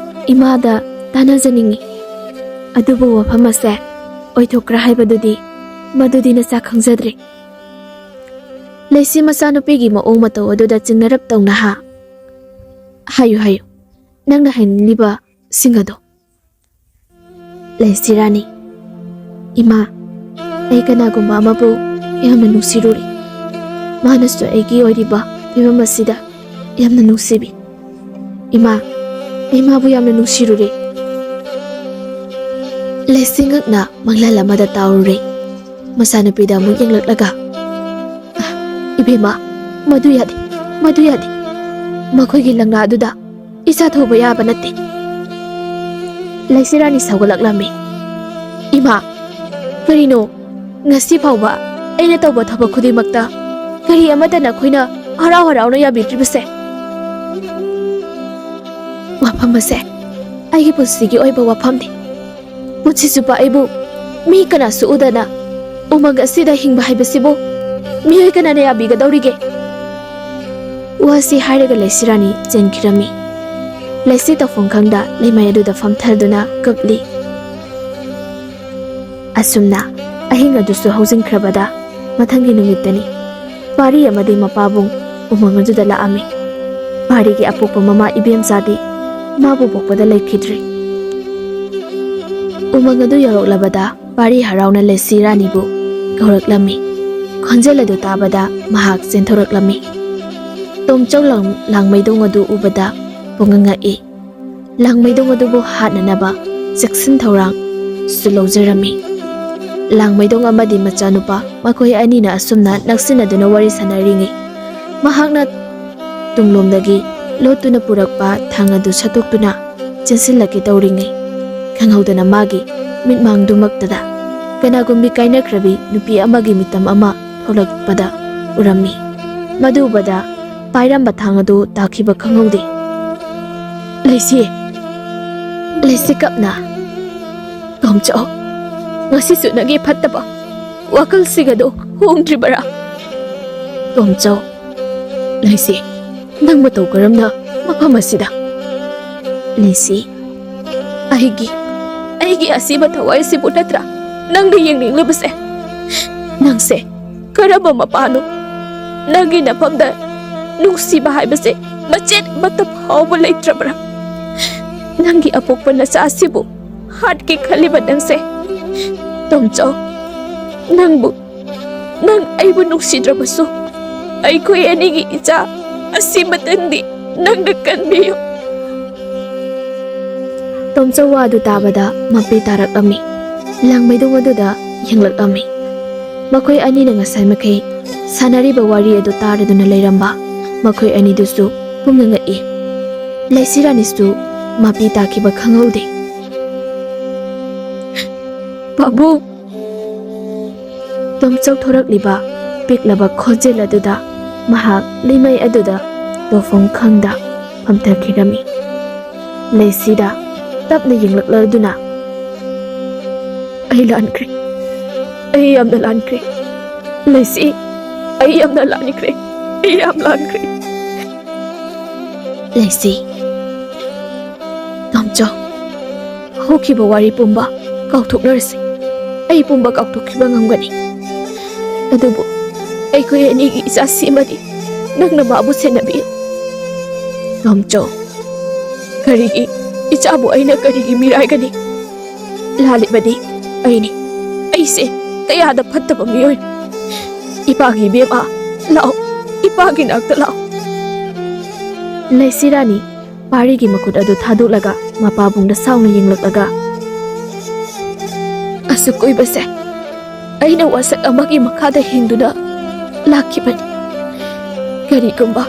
ꯏꯃꯥꯗ ꯇꯥꯟꯅꯖꯅꯤꯡꯏ꯫ ꯑꯗꯨꯕꯨ ꯋꯥꯐꯝ ꯑꯁꯦ ꯑꯣꯏꯊꯣꯛꯈ꯭ꯔꯥ ꯍꯥꯏꯕꯗꯨꯗꯤ, ꯃꯗꯨꯗꯤ ꯅꯆꯥ ꯈꯪꯖꯗ꯭ꯔꯦ꯫" ꯂꯩꯁꯤ ꯃꯆꯥꯅꯨꯄꯤꯒꯤ ꯃꯑꯣꯡ ꯃꯇꯧ ꯑꯗꯨꯗ ꯆꯤꯡꯅꯔꯞ ꯇꯧꯅ, "ꯍꯥ? ꯍꯥꯏꯌꯨ, ꯍꯥꯏꯌꯨ, ꯅꯪꯅ ꯍꯥꯏꯅꯤꯡꯂꯤꯕꯁꯤꯡ ꯑꯗꯣ꯫" ꯂꯩꯁꯤꯔꯥꯅꯤ, "ꯏꯃꯥ, ꯑꯩ ꯀꯅꯥꯒꯨꯝꯕ ꯑꯃꯕꯨ ꯌꯥꯝꯅ ꯅꯨꯡꯁꯤꯔꯨꯔꯦ꯫ ꯃꯥꯅꯁꯨ ꯑꯩꯒꯤ ꯑꯣꯏꯔꯤꯕ ꯐꯤꯕꯝ ꯑꯁꯤꯗ ꯌꯥꯝꯅ ꯅꯨꯡꯁꯤꯕꯤ꯫ ꯏꯃꯥ, ꯑꯩ ꯃꯥꯕꯨ ꯌꯥꯝꯅ ꯅꯨꯡꯁꯤꯔꯨꯔꯦ꯫" ꯂꯩꯁꯤ ꯉꯛꯅ ꯃꯪꯂꯥꯟ ꯑꯃꯗ ꯇꯥꯎꯔꯨꯔꯦ꯫ ꯃꯆꯥꯅꯨꯄꯤꯗ ꯑꯃꯨꯛ ꯌꯦꯡꯂꯛꯂꯒ, "ꯑ, ꯏꯕꯦꯝꯃ, ꯃꯗꯨ ꯌꯥꯗꯦ, ꯃꯗꯨ ꯌꯥꯗꯦ꯫ ꯃꯈꯣꯏꯒꯤ ꯂꯪꯂꯥ ꯑꯗꯨꯗ ꯏꯆꯥ ꯊꯧꯕ ꯌꯥꯕ ꯅꯠꯇꯦ꯫" ꯂꯩꯁꯤꯔꯥꯅꯤ ꯁꯧꯒꯠꯂꯛꯂꯝꯃꯤ꯫ "ꯏꯃꯥ, ꯀꯔꯤꯅꯣ? ꯉꯁꯤ ꯐꯥꯎꯕ ꯑꯩꯅ ꯇꯧꯕ ꯊꯕꯛ ꯈꯨꯗꯤꯡꯃꯛꯇ ꯀꯔꯤ ꯑꯃꯠꯇ ꯅꯈꯣꯏꯅ ꯍꯔꯥꯎ ꯍꯔꯥꯎꯅ ꯌꯥꯕꯤꯗ꯭ꯔꯤꯕꯁꯦ? ꯋꯥꯐꯝ ꯑꯁꯦ ꯑꯩꯒꯤ ꯄꯨꯟꯁꯤꯒꯤ ꯑꯣꯏꯕ ꯋꯥꯐꯝꯅꯤ꯫ ꯄꯨꯟꯁꯤ ꯆꯨꯞꯄ ꯑꯩꯕꯨ ꯃꯤ ꯀꯅꯥꯁꯨ ꯎꯗꯅ ꯎꯃꯪ ꯑꯁꯤꯗ ꯍꯤꯡꯕ ꯍꯥꯏꯕꯁꯤꯕꯨ ꯃꯤꯑꯣꯏ ꯀꯅꯥꯅ ꯌꯥꯕꯤꯒꯗꯧꯔꯤꯒꯦ?" ꯋꯥꯁꯤ ꯍꯥꯏꯔꯒ ꯂꯩꯁꯤꯔꯥꯅꯤ ꯆꯦꯟꯈꯤꯔꯝꯃꯤ꯫ ꯂꯩꯁꯤ ꯇꯧꯐꯝ ꯈꯪꯗ ꯂꯩꯃꯥꯏ ꯑꯗꯨꯗ ꯐꯝꯊꯗꯨꯅ ꯀꯞꯂꯤ꯫ ꯑꯁꯨꯝꯅ ꯑꯍꯤꯡ ꯑꯗꯨꯁꯨ ꯍꯧꯖꯤꯟꯈ꯭ꯔꯕꯗ ꯃꯊꯪꯒꯤ ꯅꯨꯃꯤꯠꯇꯅꯤ꯫ ꯄꯥꯔꯤ ꯑꯃꯗꯤ ꯃꯄꯥꯕꯨꯡ ꯎꯃꯪ ꯑꯗꯨꯗ ꯂꯥꯛꯑꯝꯃꯤ꯫ ꯄꯥꯔꯤꯒꯤ ꯑꯄꯣꯛꯄ ꯃꯃꯥ ꯏꯕꯦꯝꯆꯥꯗꯤ ꯃꯥꯕꯨ ꯄꯣꯛꯄꯗ ꯂꯩꯈꯤꯗ꯭ꯔꯦ꯫ ꯎꯃꯪ ꯑꯗꯨ ꯌꯧꯔꯛꯂꯕꯗ ꯄꯥꯔꯤ ꯍꯔꯥꯎꯅ ꯂꯩꯁꯤ ꯔꯥꯅꯤꯕꯨ ꯀꯧꯔꯛꯂꯝꯃꯤ꯫ ꯈꯣꯟꯖꯦꯜ ꯑꯗꯨ ꯇꯥꯕꯗ ꯃꯍꯥꯛ ꯆꯦꯟꯊꯣꯔꯛꯂꯝꯃꯤ꯫ ꯇꯣꯝꯆꯧ ꯂꯥꯡ-, ꯂꯥꯡꯃꯩꯗꯣꯡ ꯑꯗꯨ ꯎꯕꯗ ꯄꯨꯡꯉꯛ ꯉꯛꯏ꯫ ꯂꯥꯡꯃꯩꯗꯣꯡ ꯑꯗꯨꯕꯨ ꯍꯥꯠꯅꯅꯕ ꯆꯦꯛꯁꯤꯟ ꯊꯧꯔꯥꯡꯁꯨ ꯂꯧꯖꯔꯝꯃꯤ꯫ ꯂꯥꯡꯃꯩꯗꯣꯡ ꯑꯃꯗꯤ ꯃꯆꯥꯅꯨꯄꯥ ꯃꯈꯣꯏ ꯑꯅꯤꯅ ꯑꯁꯨꯝꯅ ꯅꯛꯁꯤꯟꯅꯗꯨꯅ ꯋꯥꯔꯤ ꯁꯥꯟꯅꯔꯤꯉꯩ, ꯃꯍꯥꯛꯅ ꯇꯨꯡꯂꯣꯝꯗꯒꯤ ꯂꯣꯠꯇꯨꯅ ꯄꯨꯔꯛꯄ ꯊꯥꯡ ꯑꯗꯨ ꯁꯠꯇꯣꯛꯇꯨꯅ ꯆꯦꯟꯁꯤꯜꯂꯛꯀꯦ ꯇꯧꯔꯤꯉꯩ, ꯈꯪꯍꯧꯗꯅ ꯃꯥꯒꯤ ꯃꯤꯠꯃꯥꯡꯗꯨꯃꯛꯇꯗ ꯀꯅꯥꯒꯨꯝꯕꯤ ꯀꯥꯏꯅꯈ꯭ꯔꯕꯤ ꯅꯨꯄꯤ ꯑꯃꯒꯤ ꯃꯤꯇꯝ ꯑꯃ ꯊꯣꯛꯂꯛꯄꯗ ꯎꯔꯝꯃꯤ꯫ ꯃꯗꯨ ꯎꯕꯗ ꯄꯥꯏꯔꯝꯕ ꯊꯥꯡ ꯑꯗꯨ ꯇꯥꯈꯤꯕ ꯈꯪꯍꯧꯗꯦ꯫ "ꯂꯩꯁꯤ, ꯂꯩꯁꯤ ꯀꯞꯅ꯫ ꯇꯣꯝꯆꯧ, ꯉꯁꯤꯁꯨ ꯅꯪꯒꯤ ꯐꯠꯇꯕ ꯋꯥꯈꯜꯁꯤꯡ ꯑꯗꯨ ꯍꯣꯡꯗ꯭ꯔꯤꯕꯔꯥ?" "ꯇꯣꯝꯆꯧ, ꯂꯩꯁꯤ, ꯅꯪ ꯃꯇꯧ ꯀꯔꯝꯅ ꯃꯐꯝ ꯑꯁꯤꯗ?" "ꯂꯩꯁꯤ, ꯑꯩꯒꯤ, ꯑꯩꯒꯤ ꯑꯁꯤꯕ ꯊꯋꯥꯏꯁꯤꯕꯨ ꯅꯠꯇ꯭ꯔꯥ ꯅꯪꯅ ꯌꯦꯡꯅꯤꯡꯂꯤꯕꯁꯦ? ꯅꯪꯁꯦ ꯀꯔꯝꯕ ꯃꯄꯥꯅꯣ? ꯅꯪꯒꯤ ꯅꯐꯝꯗ ꯅꯨꯡꯁꯤꯕ ꯍꯥꯏꯕꯁꯦ ꯃꯆꯦꯠ ꯑꯃꯠꯇ ꯐꯥꯎꯕ ꯂꯩꯇ꯭ꯔꯕ꯭ꯔꯥ? ꯅꯪꯒꯤ ꯑꯄꯣꯛꯄ ꯅꯆꯥ ꯑꯁꯤꯕꯨ ꯍꯥꯠꯀꯦ ꯈꯜꯂꯤꯕ ꯅꯪꯁꯦ? ꯇꯣꯝꯆꯧ, ꯅꯪꯕꯨ, ꯅꯪ ꯑꯩꯕꯨ ꯅꯨꯡꯁꯤꯗ꯭ꯔꯕꯁꯨ, ꯑꯩꯈꯣꯏ ꯑꯅꯤꯒꯤ ꯏꯆꯥ ꯑꯁꯤꯃꯇꯪꯗꯤ ꯅꯪꯅ ꯀꯟꯕꯤꯌꯨ꯫" ꯇꯣꯝꯆꯧ ꯋꯥꯗꯨ ꯇꯥꯕꯗ ꯃꯄꯤ ꯇꯥꯔꯛꯂꯝꯃꯤ꯫ ꯂꯥꯡꯃꯩꯗꯣꯡ ꯑꯗꯨꯗ ꯌꯦꯡꯂꯛꯂꯝꯃꯤ꯫ ꯃꯈꯣꯏ ꯑꯅꯤꯅ ꯉꯁꯥꯏ ꯃꯈꯩ ꯁꯥꯟꯅꯔꯤꯕ ꯋꯥꯔꯤ ꯑꯗꯨ ꯇꯥꯔꯗꯨꯅ ꯂꯩꯔꯝꯕ ꯃꯈꯣꯏ ꯑꯅꯤꯗꯨꯁꯨ ꯄꯨꯡꯉꯛ ꯉꯛꯏ꯫ ꯂꯩꯁꯤ ꯔꯥꯅꯤꯁꯨ ꯃꯄꯤ ꯇꯥꯈꯤꯕ ꯈꯪꯍꯧꯗꯦ꯫ "ꯄꯥꯕꯨꯡ!" ꯇꯣꯝꯆꯧ ꯊꯣꯔꯛꯂꯤꯕ ꯄꯤꯛꯂꯕ ꯈꯣꯟꯖꯦꯜ ꯑꯗꯨꯗ ꯃꯍꯥꯛ ꯂꯩꯃꯥꯏ ꯑꯗꯨꯗ ꯇꯧꯐꯝ ꯈꯪꯗ ꯐꯝꯊꯈꯤꯔꯝꯃꯤ꯫ ꯂꯩꯁꯤꯗ ꯇꯞꯅ ꯌꯦꯡꯂꯛꯂꯗꯨꯅ, "ꯑꯩ ꯂꯥꯟꯈ꯭ꯔꯦ꯫ ꯑꯩ ꯌꯥꯝꯅ ꯂꯥꯟꯈ꯭ꯔꯦ꯫ ꯂꯩꯁꯤ, ꯑꯩ ꯌꯥꯝꯅ ꯂꯥꯟꯈ꯭ꯔꯦ꯫ ꯑꯩ ꯌꯥꯝ ꯂꯥꯟꯈ꯭ꯔꯦ꯫" "ꯂꯩꯁꯤ, ꯇꯣꯝꯆꯧ, ꯍꯧꯈꯤꯕ ꯋꯥꯔꯤ ꯄꯨꯝꯕ ꯀꯥꯎꯊꯣꯛꯅꯔꯁꯤ꯫ ꯑꯩ ꯄꯨꯝꯕ ꯀꯥꯎꯊꯣꯛꯈꯤꯕ ꯉꯝꯒꯅꯤ꯫ ꯑꯗꯨꯕꯨ ꯑꯩꯈꯣꯏ ꯑꯅꯤꯒꯤ ꯏꯆꯥꯁꯤ ꯑꯃꯗꯤ ꯅꯪꯅ ꯃꯥꯕꯨ ꯁꯦꯟꯅꯕꯤꯌꯨ꯫" "ꯇꯣꯝꯆꯧ, ꯀꯔꯤꯒꯤ ꯏꯆꯥꯕꯨ ꯑꯩꯅ ꯀꯔꯤꯒꯤ ꯃꯤꯔꯥꯏꯒꯅꯤ? ꯂꯥꯜꯂꯤꯕꯗꯤ ꯑꯩꯅꯤ꯫ ꯑꯩꯁꯦ ꯀꯌꯥꯗ ꯐꯠꯇꯕ ꯃꯤꯑꯣꯏ꯫ ꯏꯄꯥꯒꯤ ꯏꯕꯦꯝꯃ, ꯂꯥꯛꯑꯣ, ꯏꯄꯥꯒꯤ ꯅꯥꯛꯇ ꯂꯥꯛꯑꯣ꯫ ꯂꯩꯁꯤꯔꯥꯅꯤ ꯄꯥꯔꯤꯒꯤ ꯃꯈꯨꯠ ꯑꯗꯨ ꯊꯥꯗꯣꯛꯂꯒ ꯃꯄꯥꯕꯨꯡꯗ ꯁꯥꯎꯅ ꯌꯦꯡꯂꯛꯂꯒ, "ꯑꯁꯨꯛ ꯀꯨꯏꯕꯁꯦ ꯑꯩꯅ ꯋꯥꯁꯛ ꯑꯃꯒꯤ ꯃꯈꯥꯗ ꯍꯤꯡꯗꯨꯅ ꯂꯥꯛꯈꯤꯕꯅꯤ꯫ ꯀꯔꯤꯒꯨꯝꯕ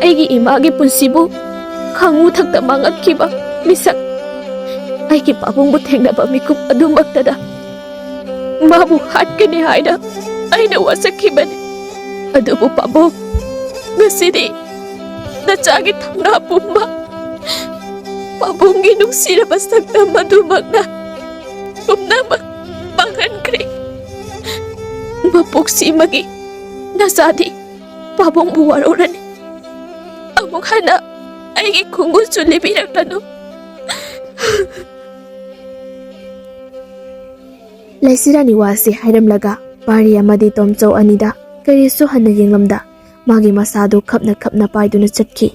ꯑꯩꯒꯤ ꯏꯃꯥꯒꯤ ꯄꯨꯟꯁꯤꯕꯨ ꯈꯥꯉꯨ ꯊꯛꯇ ꯃꯥꯡꯍꯟꯈꯤꯕ ꯃꯤꯁꯛ ꯑꯩꯒꯤ ꯄꯥꯕꯨꯡꯕꯨ ꯊꯦꯡꯅꯕ ꯃꯤꯀꯨꯞ ꯑꯗꯨꯃꯛꯇꯗ ꯃꯥꯕꯨ ꯍꯥꯠꯀꯅꯤ ꯍꯥꯏꯅ ꯑꯩꯅ ꯋꯥꯁꯛꯈꯤꯕꯅꯤ꯫ ꯑꯗꯨꯕꯨ ꯄꯥꯕꯨꯡ, ꯉꯁꯤꯗꯤ ꯅꯆꯥꯒꯤ ꯊꯧꯅꯥ ꯄꯨꯝꯕ, ꯄꯥꯕꯨꯡꯒꯤ ꯅꯨꯡꯁꯤꯔꯕ ꯁꯛꯇꯝ ꯑꯗꯨꯃꯛꯅ ꯄꯨꯝꯅꯃꯛ ꯃꯥꯡꯍꯟꯈ꯭ꯔꯦ꯫ ꯃꯄꯣꯛꯁꯤꯃꯒꯤ ꯅꯆꯥꯗꯤ ꯄꯥꯕꯨꯡꯕꯨ ꯋꯥꯔꯧꯔꯅꯤ꯫ ꯑꯃꯨꯛ ꯍꯟꯅ ꯑꯩꯒꯤ ꯈꯣꯡꯒꯨꯜꯁꯨ ꯂꯤꯕꯤꯔꯛꯂꯅꯨ꯫" ꯂꯩꯁꯤꯔꯥꯅꯤ ꯋꯥꯁꯤ ꯍꯥꯏꯔꯝꯂꯒ ꯄꯥꯔꯤ ꯑꯃꯗꯤ ꯇꯣꯝꯆꯧ ꯑꯅꯤꯗ ꯀꯔꯤꯁꯨ ꯍꯟꯅ ꯌꯦꯡꯂꯝꯗ ꯃꯥꯒꯤ ꯃꯁꯥꯗꯨ ꯈꯞꯅ ꯈꯞꯅ ꯄꯥꯏꯗꯨꯅ ꯆꯠꯈꯤ꯫